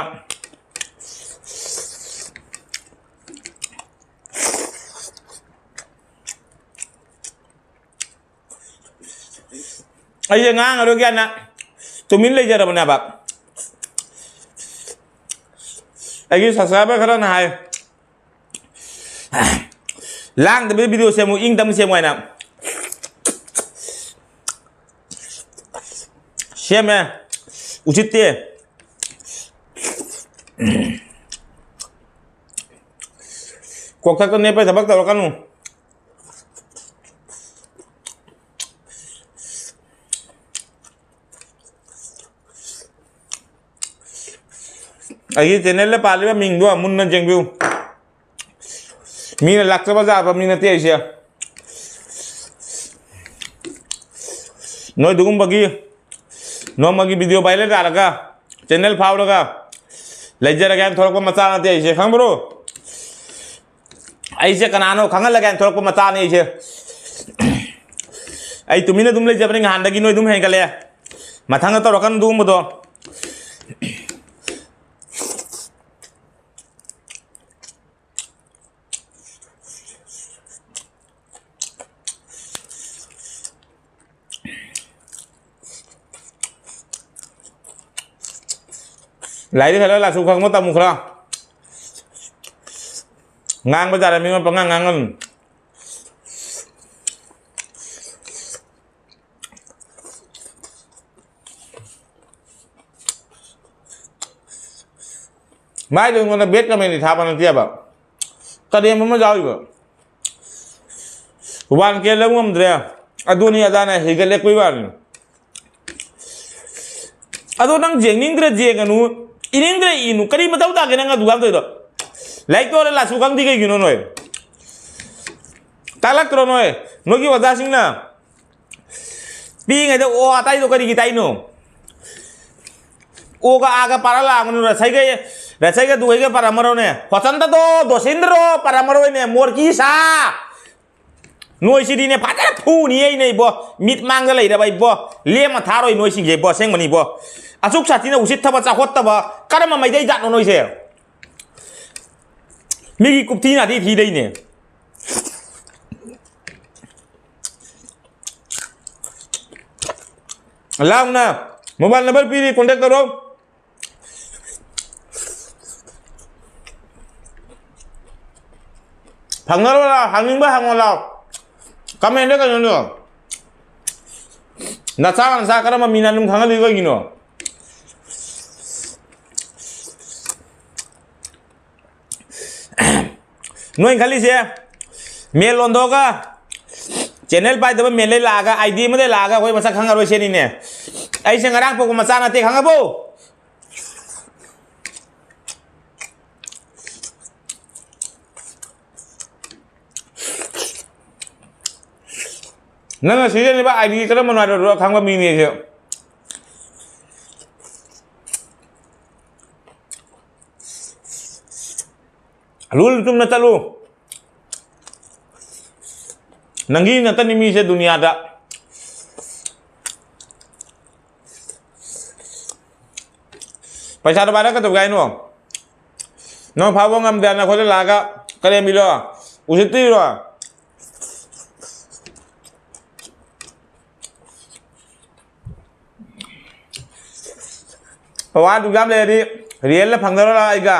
ꯑꯩꯁꯦ ꯉꯥꯡꯉꯔꯣꯏꯒꯦꯅ ꯇꯨꯃꯤꯟ ꯂꯩꯖꯔꯕꯅꯦꯕ꯫ ꯑꯩꯒꯤ subscriber ꯈꯔꯅ ꯍꯥꯏ, "ꯂꯥꯡꯗꯕꯤ video ꯁꯦꯝꯃꯨ, ꯏꯪ ꯇꯞꯅ ꯁꯦꯝꯃꯨ" ꯍꯥꯏꯅ꯫ ꯁꯦꯝꯃꯦ꯫ ꯎꯁꯤꯠꯇꯦ꯫ ꯀꯣꯛꯊꯛꯇ ꯅꯦꯞꯄꯩ ꯊꯕꯛ ꯇꯧꯔꯛꯀꯅꯨ꯫ ꯑꯩꯒꯤ channelꯗ ꯄꯥꯜꯂꯤꯕ ꯃꯤꯡꯗꯣ ꯃꯨꯟꯅ ꯌꯦꯡꯕꯤꯌꯨ꯫ ꯃꯤꯅ ꯂꯥꯛꯆꯕ ꯌꯥꯕ ꯃꯤ ꯅꯠꯇꯦ ꯑꯩꯁꯦ꯫ ꯅꯣꯏ ꯑꯗꯨꯒꯨꯝꯕꯒꯤ ꯅꯣꯡꯃꯒꯤ video viral ꯇꯥꯔꯒ channel ꯐꯥꯎꯔꯒ ꯂꯩꯖꯔꯒꯦ ꯍꯥꯏꯅ ꯊꯣꯛꯂꯛꯄ ꯃꯆꯥ ꯅꯠꯇꯦ ꯑꯩꯁꯦ, ꯈꯪꯕ꯭ꯔꯣ? ꯑꯩꯁꯦ ꯀꯅꯥꯅꯣ ꯈꯪꯍꯜꯂꯒꯦ ꯍꯥꯏꯅ ꯊꯣꯛꯂꯛꯄ ꯃꯆꯥꯅꯤ ꯑꯩꯁꯦ꯫ ꯑꯩ ꯇꯨꯃꯤꯟꯅ ꯑꯗꯨꯝ ꯂꯩꯖꯕꯅꯤ ꯉꯍꯥꯟꯗꯒꯤ, ꯅꯣꯏ ꯑꯗꯨꯝ ꯍꯦꯟꯒꯠꯂꯛꯑꯦ꯫ ꯃꯊꯪꯗ ꯇꯧꯔꯛꯀꯅꯨ ꯑꯗꯨꯒꯨꯝꯕꯗꯣ꯫ ꯂꯥꯏꯔꯤꯛ ꯍꯩꯔ ꯂꯥꯏꯁꯨ ꯈꯪꯕ ꯇꯝꯃꯨ ꯈꯔ꯫ ꯉꯥꯡꯕ ꯌꯥꯔ ꯃꯤ ꯑꯃ ꯄꯉꯥꯡ ꯉꯥꯡꯉꯝ꯫ ꯃꯥꯏꯗꯣ ꯑꯩꯉꯣꯟꯗ bad commentꯗꯤ ꯊꯥꯕ ꯅꯠꯇꯦꯕ, ꯀꯔꯦꯝ ꯑꯃ ꯌꯥꯎꯔꯤꯕ꯫ One K ꯂꯧ ꯉꯝꯗ꯭ꯔꯦ, ꯑꯗꯨꯅꯤ ꯑꯗꯥꯅ ꯍꯦꯟꯒꯠꯂꯛꯄꯩ ꯋꯥꯅꯤ꯫ ꯑꯗꯣ ꯅꯪ ꯌꯦꯡꯅꯤꯡꯗ꯭ꯔꯦ ꯌꯦꯡꯒꯅꯨ, ꯏꯅꯤꯡꯗ꯭ꯔꯦ ꯏꯅꯨ, ꯀꯔꯤ ꯃꯊꯧ ꯇꯥꯒꯦ ꯅꯪ ꯑꯗꯨ ꯉꯥꯡꯗꯣꯏꯗꯣ? ꯂꯥꯏꯔꯤꯛ ꯇꯣꯛꯑꯒ ꯂꯥꯁꯨ ꯈꯪꯗꯦ ꯀꯩꯒꯤꯅꯣ ꯅꯣꯏ? ꯇꯥꯛꯂꯛꯇ꯭ꯔꯣ ꯅꯣꯏ? ꯅꯣꯏꯒꯤ ꯑꯣꯖꯥꯁꯤꯡꯅ ꯄꯤꯛꯏꯉꯩꯗ ꯑꯣ ꯑꯇꯥꯏꯗꯣ ꯀꯔꯤꯒꯤ ꯇꯥꯏꯅꯣ? ꯑꯣꯒ ꯑꯥꯒ ꯄꯥꯔ ꯂꯥꯛꯑꯝꯒꯅꯨ, ꯔꯁꯩꯒ, ꯔꯁꯩꯒ ꯗꯨꯍꯩꯒ ꯄꯥꯔꯝꯃꯔꯣꯅꯦ, ꯍꯣꯆꯟꯗꯗꯣ, ꯗꯣꯁꯤꯟꯗ꯭ꯔꯣ ꯄꯥꯔꯝꯃꯔꯣꯏꯅꯦ, ꯃꯣꯔꯀꯤ ꯁꯥ꯫ ꯅꯣꯏꯁꯤꯗꯤꯅꯦ ꯐꯖꯅ ꯐꯨꯅꯤ ꯑꯩꯅ ꯏꯕꯣ꯫ ꯃꯤꯠ ꯃꯥꯡꯗ ꯂꯩꯔꯕ ꯏꯕꯣ꯫ ꯂꯦꯝꯃ ꯊꯥꯔꯣꯏ ꯅꯣꯏꯁꯤꯡꯁꯦ ꯏꯕꯣ, ꯑꯁꯦꯡꯕꯅꯤ ꯏꯕꯣ꯫ ꯑꯁꯨꯛ ꯁꯥꯊꯤꯅ ꯎꯁꯤꯠꯇꯕ ꯆꯥꯎꯈꯠꯇꯕ ꯀꯔꯝꯕ ꯃꯩꯇꯩ ꯖꯥꯠꯅꯣ ꯅꯣꯏꯁꯦ? ꯃꯤꯒꯤ ꯀꯨꯞꯊꯤ ꯅꯥꯊꯤ ꯊꯤꯗꯩꯅꯦ꯫ ꯂꯥꯎꯅ mobile number ꯄꯤꯔꯤ, contact ꯇꯧꯔꯣ꯫ ꯐꯪꯅꯔꯣ ꯂꯥꯎ, ꯍꯪꯅꯤꯡꯕ ꯍꯪꯉꯣ ꯂꯥꯎ꯫ Comment ꯀꯩꯅꯣꯗꯣ꯫ ꯅꯆꯥ ꯅꯆꯥ ꯀꯔꯝꯕ ꯃꯤꯅ ꯑꯗꯨꯝ ꯈꯪꯍꯜꯂꯤ ꯀꯩꯒꯤꯅꯣ? ꯅꯣꯏ ꯈꯜꯂꯤꯁꯦ ꯃꯦꯜ ꯑꯣꯟꯊꯣꯛꯑꯒ channel ꯄꯥꯏꯗꯕ ꯃꯦꯜꯗꯩ ꯂꯥꯛꯑꯒ, ID ꯑꯃꯗꯩ ꯂꯥꯛꯑꯒ ꯑꯩꯈꯣꯏ ꯃꯁꯛ ꯈꯪꯉꯔꯣꯏ ꯁꯤꯅꯤꯅꯦ꯫ ꯑꯩꯁꯦ ꯉꯔꯥꯡ ꯄꯣꯛꯄ ꯃꯆꯥ ꯅꯠꯇꯦ, ꯈꯪꯉꯕꯣ? ꯅꯪꯅ ꯁꯤꯖꯤꯟꯅꯔꯤꯕ ID ꯀꯔꯝꯕꯅꯣ ꯍꯥꯏꯕꯗꯨ ꯈꯪꯕ ꯃꯤꯅꯦ ꯑꯩꯁꯦ꯫ Rule ꯆꯨꯝꯅ ꯆꯠꯂꯨ꯫ ꯅꯪꯒꯤ ꯅꯠꯇꯅꯤ ꯃꯤꯁꯦ ꯗꯨꯅꯤꯌꯥꯗ꯫ ꯄꯩꯁꯥꯗꯣ ꯄꯥꯏꯔꯒ ꯀꯩꯗꯧꯒꯦ ꯍꯥꯏꯅꯣ? ꯅꯪ ꯐꯥꯎꯕ ꯉꯝꯗꯦ ꯍꯥꯏꯅ ꯑꯩꯈꯣꯏꯗ ꯂꯥꯛꯑꯒ ꯀꯔꯦꯝꯕꯤꯔꯣ? ꯎꯁꯤꯠꯇ꯭ꯔꯤꯔꯣ? ꯄꯋꯥ ꯑꯗꯨꯛ ꯌꯥꯝ ꯂꯩꯔꯗꯤ ꯔꯤꯌꯦꯜꯗ ꯐꯪꯅꯔꯣ ꯂꯥꯎ ꯑꯩꯒ꯫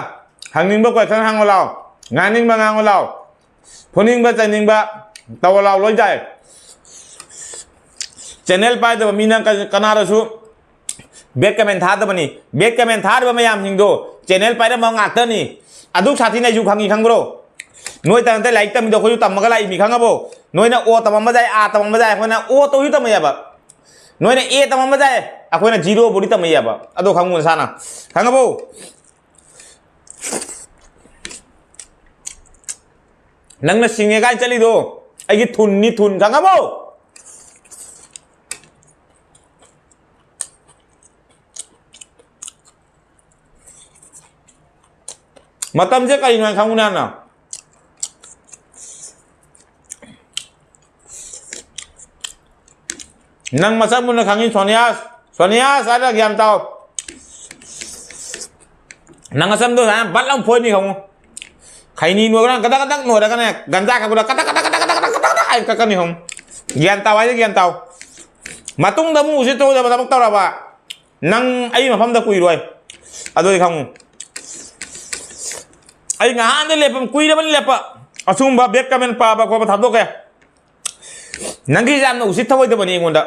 ꯍꯪꯅꯤꯡꯕ question ꯍꯪꯉꯣ ꯂꯥꯎ꯫ ꯉꯥꯡꯅꯤꯡꯕ ꯉꯥꯡꯉꯣ ꯂꯥꯎ꯫ ꯐꯨꯅꯤꯡꯕ ꯆꯩꯅꯤꯡꯕ ꯇꯧꯔꯣ ꯂꯥꯎ, ꯂꯣꯏ ꯌꯥꯏ꯫ Channel ꯄꯥꯏꯗꯕ ꯃꯤꯅ ꯀ-, ꯀꯅꯥꯗꯁꯨ bad comment ꯊꯥꯗꯕꯅꯤ꯫ Bad comment ꯊꯥꯔꯤꯕ ꯃꯌꯥꯝꯁꯤꯡꯗꯣ channel ꯄꯥꯏꯔꯝꯕ ꯉꯥꯛꯇꯅꯤ꯫ ꯑꯗꯨꯛ ꯁꯥꯊꯤꯅ ꯑꯩꯁꯨ ꯈꯪꯉꯤ, ꯈꯪꯕ꯭ꯔꯣ? ꯅꯣꯏ ꯇ ꯅꯠꯇꯦ ꯂꯥꯏꯔꯤꯛ ꯇꯝꯃꯤꯗꯣ, ꯑꯩꯈꯣꯏꯁꯨ ꯇꯝꯃꯒ ꯂꯥꯛꯏ ꯃꯤ, ꯈꯪꯉꯕꯣ? ꯅꯣꯏꯅ ꯑꯣ ꯇꯝꯃꯝꯕ ꯌꯥꯏ, ꯑꯥ ꯇꯝꯃꯝꯕ ꯌꯥꯏ, ꯑꯩꯈꯣꯏꯅ ꯑꯣ ꯇꯧꯁꯨ ꯇꯝꯃꯛꯑꯦꯕ꯫ ꯅꯣꯏꯅ ꯑꯦ ꯇꯝꯃꯝꯕ ꯌꯥꯏ, ꯑꯩꯈꯣꯏꯅ zero ꯕꯨꯗꯤ ꯇꯝꯃꯛꯑꯦꯕ꯫ ꯑꯗꯣ ꯈꯪꯉꯨ ꯅꯁꯥꯅ, ꯈꯪꯉꯕꯣ? ꯅꯪꯅ ꯁꯤꯡꯉꯦ ꯀꯥꯏ ꯆꯠꯂꯤꯗꯣ? ꯑꯩꯒꯤ ꯊꯨꯟꯅꯤ, ꯊꯨꯟ, ꯈꯪꯉꯕꯣ? ꯃꯇꯝꯁꯦ ꯀꯔꯤꯅꯣ ꯍꯥꯏ ꯈꯪꯉꯨꯅꯦ ꯍꯥꯟꯅ꯫ ꯅꯪ ꯃꯁꯛ ꯃꯨꯟꯅ ꯈꯪꯉꯤ, ꯁꯣꯅꯤꯌꯥꯁ꯫ ꯁꯣꯅꯤꯌꯥꯁ ꯍꯥꯏꯔ ꯒ꯭ꯌꯥꯟ ꯇꯥꯎ꯫ ꯅꯪ ꯑꯁꯝꯗꯣ ꯁꯨꯃꯥꯏꯅ ꯕꯠ ꯂꯥꯎ ꯐꯣꯏꯅꯤ ꯈꯪꯉꯨ꯫ ꯈꯩꯅꯤ ꯅꯣꯏꯔꯒ ꯀꯗꯛ ꯀꯗꯛ ꯅꯣꯏꯔꯒꯅꯦ, ꯒꯟꯖꯥ ꯀꯛꯄꯗ ꯀꯗꯛ ꯀꯗꯛ ꯀꯗꯛ ꯀꯗꯛ ꯀꯗꯛ ꯀꯗꯛ ꯍꯥꯏꯅ ꯀꯛꯀꯅꯤ ꯈꯪꯉꯨ꯫ ꯒ꯭ꯌꯥꯟ ꯇꯥꯎ ꯍꯥꯏꯁꯦ ꯒ꯭ꯌꯥꯟ ꯇꯥꯎ꯫ ꯃꯇꯨꯡꯗ ꯑꯃꯨꯛ ꯎꯁꯤꯠ ꯊꯑꯣꯏꯗꯕ ꯊꯕꯛ ꯇꯧꯔꯕ, ꯅꯪ ꯑꯩ ꯃꯐꯝꯗ ꯀꯨꯏꯔꯣꯏ꯫ ꯑꯗꯨꯗꯤ ꯈꯪꯉꯨ꯫ ꯑꯩ ꯉꯍꯥꯟꯗꯩ ꯂꯦꯞꯄ, ꯀꯨꯏꯔꯕꯅꯤ ꯂꯦꯞꯄ꯫ ꯑꯁꯤꯒꯨꯝꯕ bad comment ꯄꯥꯕ ꯈꯣꯠꯄ ꯊꯥꯗꯣꯛꯀꯦ꯫ ꯅꯪꯒꯤ ꯌꯥꯝꯅ ꯎꯁꯤꯠ ꯊꯑꯣꯏꯗꯕꯅꯤ ꯑꯩꯉꯣꯟꯗ꯫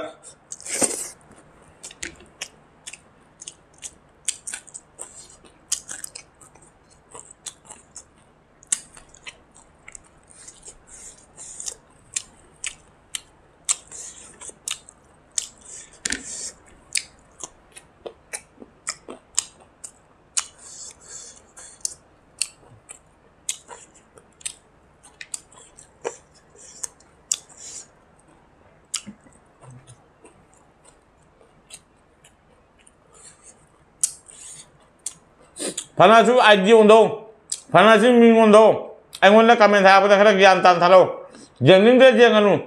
ꯐꯅꯁꯨ ꯑꯥꯏꯗꯤ ꯑꯣꯟꯊꯧ, ꯐꯅꯁꯨ ꯃꯤꯡ ꯑꯣꯟꯊꯧ, ꯑꯩꯉꯣꯟꯗ comment ꯊꯥꯔꯛꯄꯗ ꯈꯔ ꯒ꯭ꯌꯥꯟ ꯇꯥꯅ ꯊꯥꯔꯛꯑꯣ꯫ ꯌꯦꯡꯅꯤꯡꯗ꯭ꯔꯗꯤ ꯌꯦꯡꯉꯅꯨ꯫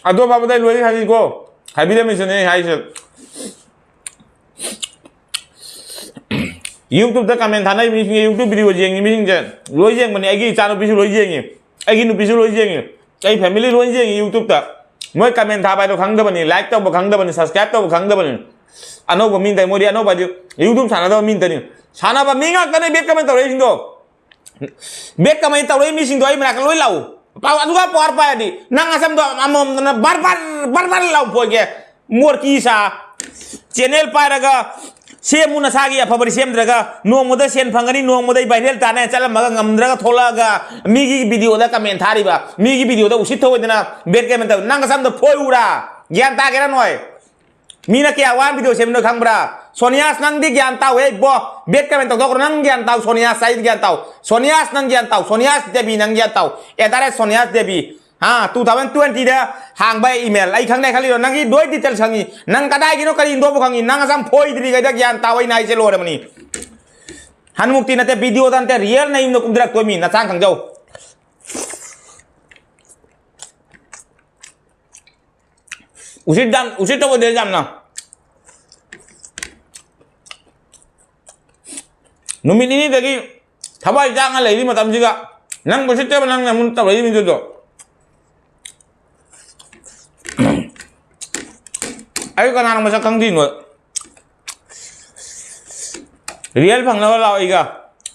ꯑꯗꯣ ꯐꯕꯗ ꯑꯩ ꯂꯣꯏ ꯍꯥꯏꯅꯤꯀꯣ, ꯍꯥꯏꯕꯤꯔꯝꯃꯤꯁꯤꯅꯦ ꯑꯩ ꯍꯥꯏꯁꯦ꯫ YouTube-ꯇ comment ꯊꯥꯅꯔꯤꯕ ꯃꯤꯁꯤꯡꯁꯦ, YouTube video ꯌꯦꯡꯉꯤ ꯃꯤꯁꯤꯡꯁꯦ ꯂꯣꯏ ꯌꯦꯡꯕꯅꯦ꯫ ꯑꯩꯒꯤ ꯏꯆꯥꯅꯨꯄꯤꯁꯨ ꯂꯣꯏ ꯌꯦꯡꯉꯤ, ꯑꯩꯒꯤ ꯅꯨꯄꯤꯁꯨ ꯂꯣꯏ ꯌꯦꯡꯉꯤ, ꯑꯩ family ꯂꯣꯏ ꯌꯦꯡꯉꯤ YouTube-ꯇ꯫ ꯃꯣꯏ comment ꯊꯥꯕ ꯍꯥꯏꯗꯣ ꯈꯪꯗꯕꯅꯤ, like ꯇꯧꯕ ꯈꯪꯗꯕꯅꯤ, subscribe ꯇꯧꯕ ꯈꯪꯗꯕꯅꯤ꯫ ꯑꯅꯧꯕ ꯃꯤ ꯇꯥꯏ, ꯃꯣꯏꯗꯤ ꯑꯅꯧꯕ ꯍꯥꯏꯗꯤ YouTube ꯁꯥꯟꯅꯗꯕ ꯃꯤ ꯇꯅꯤ꯫ ꯁꯥꯟꯅꯕ ꯃꯤ ꯉꯥꯛꯇꯅꯦ bad comment ꯇꯧꯔꯛꯏꯁꯤꯡꯗꯣ꯫ Bad comment ꯇꯧꯔꯛꯏ ꯃꯤꯁꯤꯡꯗꯣ ꯑꯩ ꯃꯅꯥꯛꯇ ꯂꯣꯏ ꯂꯥꯛꯎ꯫ ꯄꯥꯎ ꯑꯗꯨꯒ power ꯄꯥꯏꯔꯗꯤ ꯅꯪ ꯑꯁꯝꯗꯣ ꯑꯃꯃꯝꯗꯅ ꯕꯔ ꯕꯔ ꯕꯔ ꯕꯔ ꯂꯥꯎ ꯐꯣꯏꯒꯦ꯫ ꯃꯣꯔꯀꯤ ꯁꯥ꯫ Channel ꯄꯥꯏꯔꯒ ꯁꯦꯝꯃꯨ ꯅꯁꯥꯒꯤ ꯑꯐꯕꯗꯤ ꯁꯦꯝꯗ꯭ꯔꯒ ꯅꯣꯡꯃꯗ ꯁꯦꯟ ꯐꯪꯒꯅꯤ, ꯅꯣꯡꯃꯗ viral ꯇꯥꯅꯤ ꯆꯠꯂꯝꯃꯒ ꯉꯝꯗ꯭ꯔꯒ ꯊꯣꯛꯂꯛꯑꯒ ꯃꯤꯒꯤ video-ꯗ comment ꯊꯥꯔꯤꯕ, ꯃꯤꯒꯤ video-ꯗ ꯎꯁꯤꯠ ꯊꯑꯣꯏꯗꯅ bad comment ꯇꯧ꯫ ꯅꯪ ꯑꯁꯝꯗꯣ ꯐꯣꯏꯎꯔꯥ? ꯒ꯭ꯌꯥꯟ ꯇꯥꯒꯦꯔꯥ ꯅꯣꯏ? ꯃꯤꯅ ꯀꯌꯥ ꯋꯥꯅ video ꯁꯦꯝꯃꯤꯅꯣ ꯈꯪꯕ꯭ꯔꯥ? ꯁꯣꯅꯤꯌꯥꯁ, ꯅꯪꯗꯤ ꯒ꯭ꯌꯥꯟ ꯇꯥꯎꯍꯦ ꯏꯕꯣ꯫ Bad comment ꯇꯧꯊꯣꯛꯈ꯭ꯔꯣ꯫ ꯅꯪ ꯒ꯭ꯌꯥꯟ ꯇꯥꯎ, ꯁꯣꯅꯤꯌꯥꯁ, ꯑꯩꯗꯤ ꯒ꯭ꯌꯥꯟ ꯇꯥꯎ꯫ ꯁꯣꯅꯤꯌꯥꯁ, ꯅꯪ ꯒ꯭ꯌꯥꯟ ꯇꯥꯎ꯫ ꯁꯣꯅꯤꯌꯥꯁ ꯗꯦꯕꯤ, ꯅꯪ ꯒ꯭ꯌꯥꯟ ꯇꯥꯎ꯫ At the rate ꯁꯣꯅꯤꯌꯥꯁ Devi. ꯍꯥ, two thousand twenty-ꯗ ꯍꯥꯡꯕ email꯫ ꯑꯩ ꯈꯪꯗꯦ ꯈꯜꯂꯤꯔꯣ? ꯅꯪꯒꯤ ꯂꯣꯏ details ꯈꯪꯉꯤ꯫ ꯅꯪ ꯀꯗꯥꯏꯒꯤꯅꯣ ꯀꯔꯤꯅꯣꯕꯨ ꯈꯪꯉꯤ꯫ ꯅꯪ ꯑꯁꯝ ꯐꯣꯏꯗ꯭ꯔꯤꯉꯩꯗ ꯒ꯭ꯌꯥꯟ ꯇꯥꯎ, ꯑꯩꯅ ꯍꯥꯏꯁꯦ ꯂꯣꯏꯔꯕꯅꯤ꯫ ꯍꯅꯨꯃꯨꯛꯇꯤ ꯅꯠꯇꯦ, video-ꯗ ꯅꯠꯇꯦ, real ꯅꯌꯨꯝꯗ ꯀꯨꯝꯊꯔꯛꯇꯣꯏ ꯃꯤ, ꯅꯆꯥꯡ ꯈꯪꯖꯧ꯫ ꯎꯁꯤꯠ ꯌꯥꯝ, ꯎꯁꯤꯠ ꯇꯧꯗꯦ ꯌꯥꯝꯅ꯫ ꯅꯨꯃꯤꯠ ꯅꯤꯅꯤꯗꯒꯤ ꯊꯋꯥꯏ ꯆꯥꯡꯅ ꯂꯩꯔꯤ ꯃꯇꯝꯁꯤꯒ ꯅꯪ ꯎꯁꯤꯠꯇꯕ ꯅꯪꯅ ꯑꯃꯨꯛ ꯇꯧꯔꯛꯏ ꯃꯤꯗꯨꯗꯣ꯫ ꯑꯩ ꯀꯅꯥꯅꯣ ꯃꯁꯛ ꯈꯪꯗ꯭ꯔꯤꯅꯣ? ꯔꯤꯌꯦꯜ ꯐꯪꯅꯕ ꯂꯥꯛꯑꯣ ꯑꯩꯒ꯫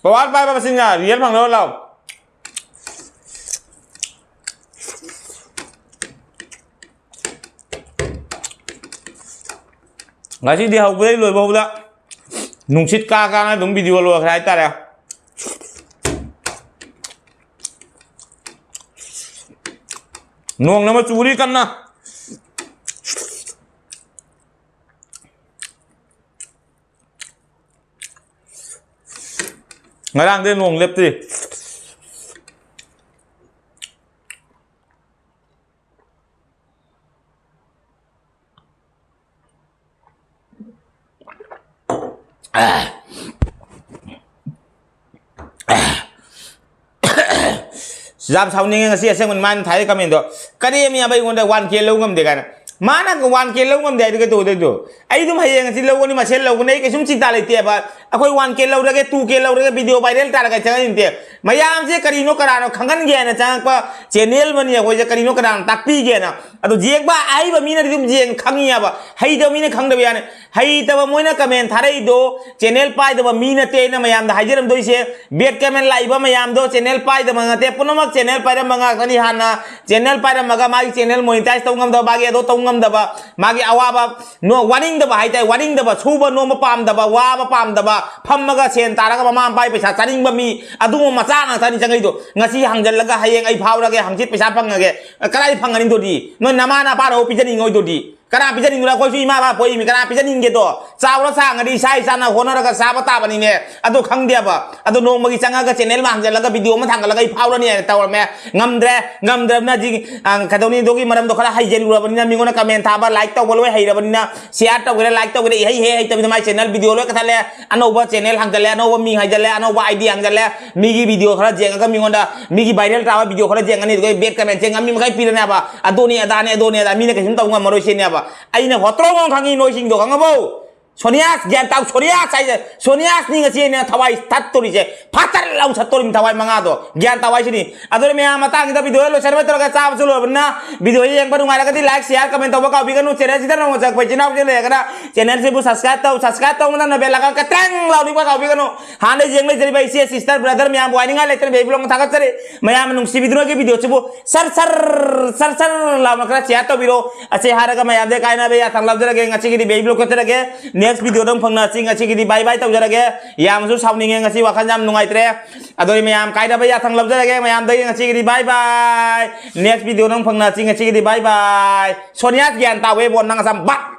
ꯄꯋꯥꯔ ꯄꯥꯏꯕ ꯃꯁꯤꯡꯅ ꯔꯤꯌꯦꯜ ꯐꯪꯅꯕ ꯂꯥꯛꯑꯣ꯫ ꯉꯁꯤꯗꯤ ꯍꯧꯕꯗꯩ ꯂꯣꯏꯕ ꯐꯥꯎꯗ ꯅꯨꯡꯁꯤꯠ ꯀꯥ ꯀꯥꯅ ꯑꯗꯨꯝ ꯚꯤꯗꯤꯑꯣ ꯂꯣꯏꯈ꯭ꯔꯦ ꯍꯥꯏꯇꯥꯔꯦ꯫ ꯅꯣꯡꯅ ꯑꯃ ꯆꯨꯔꯤ ꯀꯟꯅ꯫ ꯉꯔꯥꯡꯗꯩ ꯅꯣꯡ ꯂꯦꯞꯇ꯭ꯔꯤ꯫ ꯌꯥꯝ ꯁꯥꯎꯅꯤꯡꯉꯦ ꯉꯁꯤ ꯑꯁꯦꯡꯕꯅꯤ ꯃꯥꯅ ꯊꯥꯔꯛꯏ comment ꯗꯣ꯫ ꯀꯔꯦꯝꯃꯤ ꯍꯥꯏꯕ ꯑꯩꯉꯣꯟꯗ one K ꯂꯧ ꯉꯝꯗꯦ ꯀꯥꯏꯅ꯫ ꯃꯥꯅ one K ꯂꯧ ꯉꯝꯗꯦ ꯍꯥꯏꯗꯤ ꯀꯩꯗꯧꯗꯣꯏꯗꯣ? ꯑꯩ ꯑꯗꯨꯝ ꯍꯌꯦꯡ ꯉꯁꯤ ꯂꯧꯒꯅꯤ, ꯃꯁꯦꯟ ꯂꯧꯒꯅꯤ, ꯑꯩ ꯀꯩꯁꯨꯝ ꯆꯤꯟꯇꯥ ꯂꯩꯇꯦꯕ꯫ ꯑꯩꯈꯣꯏ one K ꯂꯧꯔꯒꯦ, two K ꯂꯧꯔꯒꯦ, video viral ꯇꯥꯔꯒ ꯆꯪꯍꯟꯅꯤꯡꯗꯦ꯫ ꯃꯌꯥꯝꯁꯦ ꯀꯔꯤꯅꯣ ꯀꯅꯥꯅꯣ ꯈꯪꯍꯟꯒꯦ ꯍꯥꯏꯅ ꯆꯪꯉꯛꯄ channel ꯑꯃꯅꯤ ꯑꯩꯈꯣꯏꯁꯦ, ꯀꯔꯤꯅꯣ ꯀꯅꯥꯅꯣ ꯇꯥꯛꯄꯤꯒꯦꯅ꯫ ꯑꯗꯣ ꯌꯦꯡꯕ ꯑꯍꯩꯕ ꯃꯤꯅꯗꯤ ꯑꯗꯨꯝ ꯌꯦꯡ ꯈꯪꯉꯤꯑꯕ, ꯍꯩꯇꯕ ꯃꯤꯅ ꯈꯪꯗꯕ ꯌꯥꯅꯤ꯫ ꯍꯩꯇꯕ ꯃꯣꯏꯅ comment ꯊꯥꯔꯛꯏꯗꯣ channel ꯄꯥꯏꯗꯕ ꯃꯤ ꯅꯠꯇꯦ ꯑꯩꯅ ꯃꯌꯥꯝꯗ ꯍꯥꯏꯖꯔꯝꯗꯣꯏꯁꯦ꯫ Bad comment ꯂꯥꯛꯏꯕ ꯃꯌꯥꯝꯗꯣ channel ꯄꯥꯏꯗꯕ ꯅꯠꯇꯦ, ꯄꯨꯝꯅꯃꯛ channel ꯄꯥꯏꯔꯝꯕ ꯉꯥꯛꯇꯅꯤ꯫ ꯍꯥꯟꯅ channel ꯄꯥꯏꯔꯝꯃꯒ ꯃꯥꯒꯤ channel monetize ꯇꯧ ꯉꯝꯗꯕ, ꯃꯥꯒꯤ ꯑꯗꯣ ꯇꯧ ꯉꯝꯗꯕ, ꯃꯥꯒꯤ ꯑꯋꯥꯕ, ꯅꯣ-, ꯋꯥꯅꯤꯡꯗꯕ ꯍꯥꯏꯇꯥꯔꯦ, ꯋꯥꯅꯤꯡꯗꯕ, ꯁꯨꯕ ꯅꯣꯝꯕ ꯄꯥꯝꯗꯕ, ꯋꯥꯕ ꯄꯥꯝꯗꯕ, ꯐꯝꯃꯒ ꯁꯦꯟ ꯇꯥꯔꯒ ꯃꯃꯥ ꯃꯄꯥꯒꯤ ꯄꯩꯁꯥ ꯆꯥꯅꯤꯡꯕ ꯃꯤ, ꯑꯗꯨꯒꯨꯝꯕ ꯃꯆꯥ ꯉꯥꯛꯇꯅꯤ ꯆꯪꯉꯛꯏꯗꯣ꯫ ꯉꯁꯤ ꯍꯪꯖꯜꯂꯒ ꯍꯌꯦꯡ ꯑꯩ ꯐꯥꯎꯔꯒꯦ, ꯍꯪꯆꯤꯠ ꯄꯩꯁꯥ ꯐꯪꯉꯒꯦ, ꯀꯗꯥꯏ ꯐꯪꯒꯅꯤꯗꯨꯗꯤ? ꯅꯣꯏ ꯅꯃꯥ ꯅꯄꯥꯅ ꯄꯤꯖꯅꯤꯡꯉꯣꯏꯗꯨꯗꯤ? ꯀꯅꯥ ꯄꯤꯖꯅꯤꯡꯗꯣꯏꯅꯣ? ꯑꯩꯈꯣꯏꯁꯨ ꯏꯃꯥ ꯏꯄꯥ ꯄꯣꯛꯏꯃꯤ, ꯀꯅꯥ ꯄꯤꯖꯅꯤꯡꯒꯦꯗꯣ? ꯆꯥꯎꯔ ꯁꯥꯡꯉꯗꯤ ꯏꯁꯥ ꯏꯁꯥꯅ ꯍꯣꯠꯅꯔꯒ ꯆꯥꯕ ꯇꯥꯕꯅꯤꯅꯦ꯫ ꯑꯗꯣ ꯈꯪꯗꯦꯕ꯫ ꯑꯗꯣ ꯅꯣꯡꯃꯒꯤ ꯆꯪꯉꯒ ꯆꯦꯅꯦꯜ ꯑꯃ ꯍꯥꯡꯖꯜꯂꯒ ꯚꯤꯗꯤꯑꯣ ꯑꯃ ꯊꯥꯡꯒꯠꯂꯒ ꯑꯩ ꯐꯥꯎꯔꯅꯤ ꯍꯥꯏꯅ ꯇꯧꯔꯝꯃꯦ꯫ ꯉꯝꯗ꯭ꯔꯦ꯫ ꯉꯝꯗ꯭ꯔꯕꯅꯤꯅ ꯍꯧꯖꯤꯛ, ꯑ, ꯀꯩꯗꯧꯅꯤ? ꯑꯗꯨꯒꯤ ꯃꯔꯝꯗꯣ ꯈꯔ ꯍꯩꯖꯤꯜꯂꯨꯔꯕꯅꯤꯅ, ꯃꯤꯉꯣꯟꯗ ꯀꯃꯦꯟ ꯊꯥꯕ, ꯂꯥꯏꯛ ꯇꯧꯕ ꯂꯣꯏ ꯍꯩꯔꯕꯅꯤꯅ, ꯁꯤꯌꯥꯔ ꯇꯧꯒꯦꯔꯥ, ꯂꯥꯏꯛ ꯇꯧꯒꯦꯔꯥ, ꯏꯍꯩ ꯍꯦꯛ ꯍꯩꯇꯕꯤꯗ ꯃꯥꯏ ꯆꯦꯅꯦꯜ ꯚꯤꯗꯤꯑꯣ ꯂꯣꯏ ꯀꯛꯊꯠꯂꯦ꯫ ꯑꯅꯧꯕ ꯆꯦꯅꯦꯜ ꯍꯥꯡꯖꯜꯂꯦ, ꯑꯅꯧꯕ ꯃꯤꯡ ꯍꯥꯏꯖꯜꯂꯦ, ꯑꯅꯧꯕ ꯑꯥꯏ ꯗꯤ ꯍꯥꯡꯖꯜꯂꯦ꯫ ꯃꯤꯒꯤ ꯚꯤꯗꯤꯑꯣ ꯈꯔ ꯌꯦꯡꯉꯒ, ꯃꯤꯉꯣꯟꯗ, ꯃꯤꯒꯤ ꯚꯥꯏꯔꯦꯜ ꯇꯥꯕ ꯚꯤꯗꯤꯑꯣ ꯈꯔ ꯌꯦꯡꯉꯅꯤ, ꯑꯗꯨꯒ ꯕꯦꯠ ꯀꯃꯦꯟꯁꯦ ꯉꯝꯃꯤ ꯃꯈꯩ ꯄꯤꯔꯅꯦꯕ꯫ ꯑꯗꯨꯅꯤ ꯑꯗꯥꯅꯤ, ꯑꯗꯨꯅꯤ ꯑꯗꯥ, ꯃꯤꯅ ꯀꯩꯁꯨꯝ ꯇꯧ ꯉꯝꯃꯔꯣꯏ ꯁꯤꯅꯦꯕ꯫ ꯑꯩꯅ ꯍꯣꯇ꯭ꯔꯣ ꯉꯣ ꯈꯪꯉꯤ ꯅꯣꯏꯁꯤꯡꯗꯣ, ꯈꯪꯉꯕꯣ? ꯁꯣꯅꯤꯌꯥꯁ, ꯒ꯭ꯌꯥꯟ ꯇꯥꯎ, ꯁꯣꯅꯤꯌꯥꯁ ꯍꯥꯏꯁꯦ, ꯁꯣꯅꯤꯌꯥꯁꯅꯤ ꯉꯁꯤ ꯑꯩꯅ ꯊꯋꯥꯏ ꯊꯠꯇꯣꯔꯤꯁꯦ, ꯐꯠꯇꯔ ꯂꯥꯎ ꯁꯠꯇꯣꯔꯤꯃꯤ ꯊꯋꯥꯏ ꯃꯉꯥꯗꯣ, ꯒ꯭ꯌꯥꯟ ꯇꯥꯎ ꯍꯥꯏꯁꯤꯅꯤ꯫ ꯑꯗꯨꯅ ꯃꯌꯥꯝ ꯃꯇꯥꯡꯁꯤꯗ ꯚꯤꯗꯤꯑꯣ ꯂꯣꯏꯁꯟꯕ ꯇꯧꯔꯒ ꯆꯥꯕꯁꯨ ꯂꯣꯏꯔꯕꯅꯤꯅ, ꯚꯤꯗꯤꯑꯣ ꯌꯦꯡꯕ ꯅꯨꯡꯉꯥꯏꯔꯒꯗꯤ ꯂꯥꯏꯛ, ꯁꯤꯌꯥꯔ, ꯀꯃꯦꯟ ꯇꯧꯕ ꯀꯥꯎꯕꯤꯒꯅꯨ꯫ ꯆꯦꯅꯦꯜꯁꯤꯗ ꯅꯧꯅ ꯆꯪꯉꯛꯄ ꯏꯆꯤꯟ ꯏꯅꯥꯎꯁꯤꯡ ꯂꯩꯔꯒꯅ ꯆꯦꯅꯦꯜꯁꯤꯕꯨ ꯁꯕꯁꯀ꯭ꯔꯥꯏꯕ ꯇꯧ, ꯁꯕꯁꯀ꯭ꯔꯥꯏꯕ ꯇꯧꯕ ꯃꯇꯝꯗ ꯕꯦꯜ ꯑꯥꯏꯀꯟ ꯀꯇ꯭ꯔꯦꯡ ꯂꯥꯎꯅꯤꯡꯕ ꯀꯥꯎꯕꯤꯒꯅꯨ꯫ ꯍꯥꯟꯅ ꯌꯦꯡ ꯂꯩꯖꯔꯤꯕ ꯏꯆꯦ, ꯁꯤꯁꯇꯔ, ꯕ꯭ꯔꯗꯔ ꯃꯌꯥꯝꯕꯨ ꯍꯥꯏꯅꯤꯡꯉꯥꯏ ꯂꯩꯇꯅ ꯕꯦꯕꯤ ꯕ꯭ꯂꯣꯛꯅ ꯊꯥꯒꯠꯆꯔꯤ꯫ ꯃꯌꯥꯝꯅ ꯅꯨꯡꯁꯤꯕꯤꯗꯨꯅꯒꯤ ꯚꯤꯗꯤꯑꯣꯁꯤꯕꯨ ꯁꯔ ꯁꯔ, ꯁꯔ ꯁꯔ ꯂꯥꯎꯅ ꯈꯔ ꯁꯤꯌꯥꯔ ꯇꯧꯕꯤꯔꯣ꯫ ꯑꯁꯤ ꯍꯥꯏꯔꯒ ꯃꯌꯥꯝꯗ ꯀꯥꯏꯅꯕ ꯌꯥꯊꯪ ꯂꯧꯖꯔꯒꯦ꯫ ꯉꯁꯤꯒꯤꯗꯤ ꯕꯦꯕꯤ ꯕ꯭ꯂꯣꯛ ꯀꯛꯆꯔꯒꯦ꯫ ꯅꯦꯛꯁ ꯚꯤꯗꯤꯑꯣꯗ ꯑꯃꯨꯛ ꯐꯪꯅꯁꯤ꯫ ꯉꯁꯤꯒꯤꯗꯤ ꯕꯥꯏ ꯕꯥꯏ ꯇꯧꯖꯔꯒꯦ꯫ ꯌꯥꯝꯅꯁꯨ ꯁꯥꯎꯅꯤꯡꯉꯦ, ꯉꯁꯤ ꯋꯥꯈꯜ ꯌꯥꯝ ꯅꯨꯡꯉꯥꯏꯇ꯭ꯔꯦ꯫ ꯑꯗꯨꯗꯤ ꯃꯌꯥꯝ ꯀꯥꯏꯅꯕ ꯌꯥꯊꯪ ꯂꯧꯖꯔꯒꯦ꯫ ꯃꯌꯥꯝꯗꯒꯤ ꯉꯁꯤꯒꯤꯗꯤ ꯕꯥꯏ ꯕꯥꯏ꯫ ꯅꯦꯛꯁ ꯚꯤꯗꯤꯑꯣꯗ ꯑꯃꯨꯛ ꯐꯪꯅꯁꯤ꯫ ꯉꯁꯤꯒꯤꯗꯤ ꯕꯥꯏ ꯕꯥꯏ꯫ ꯁꯣꯅꯤꯌꯥ ꯒ꯭ꯌꯥꯟ ꯇꯥꯎꯋꯦꯕꯣ, ꯅꯪ ꯑꯁꯥꯝ ꯕꯠ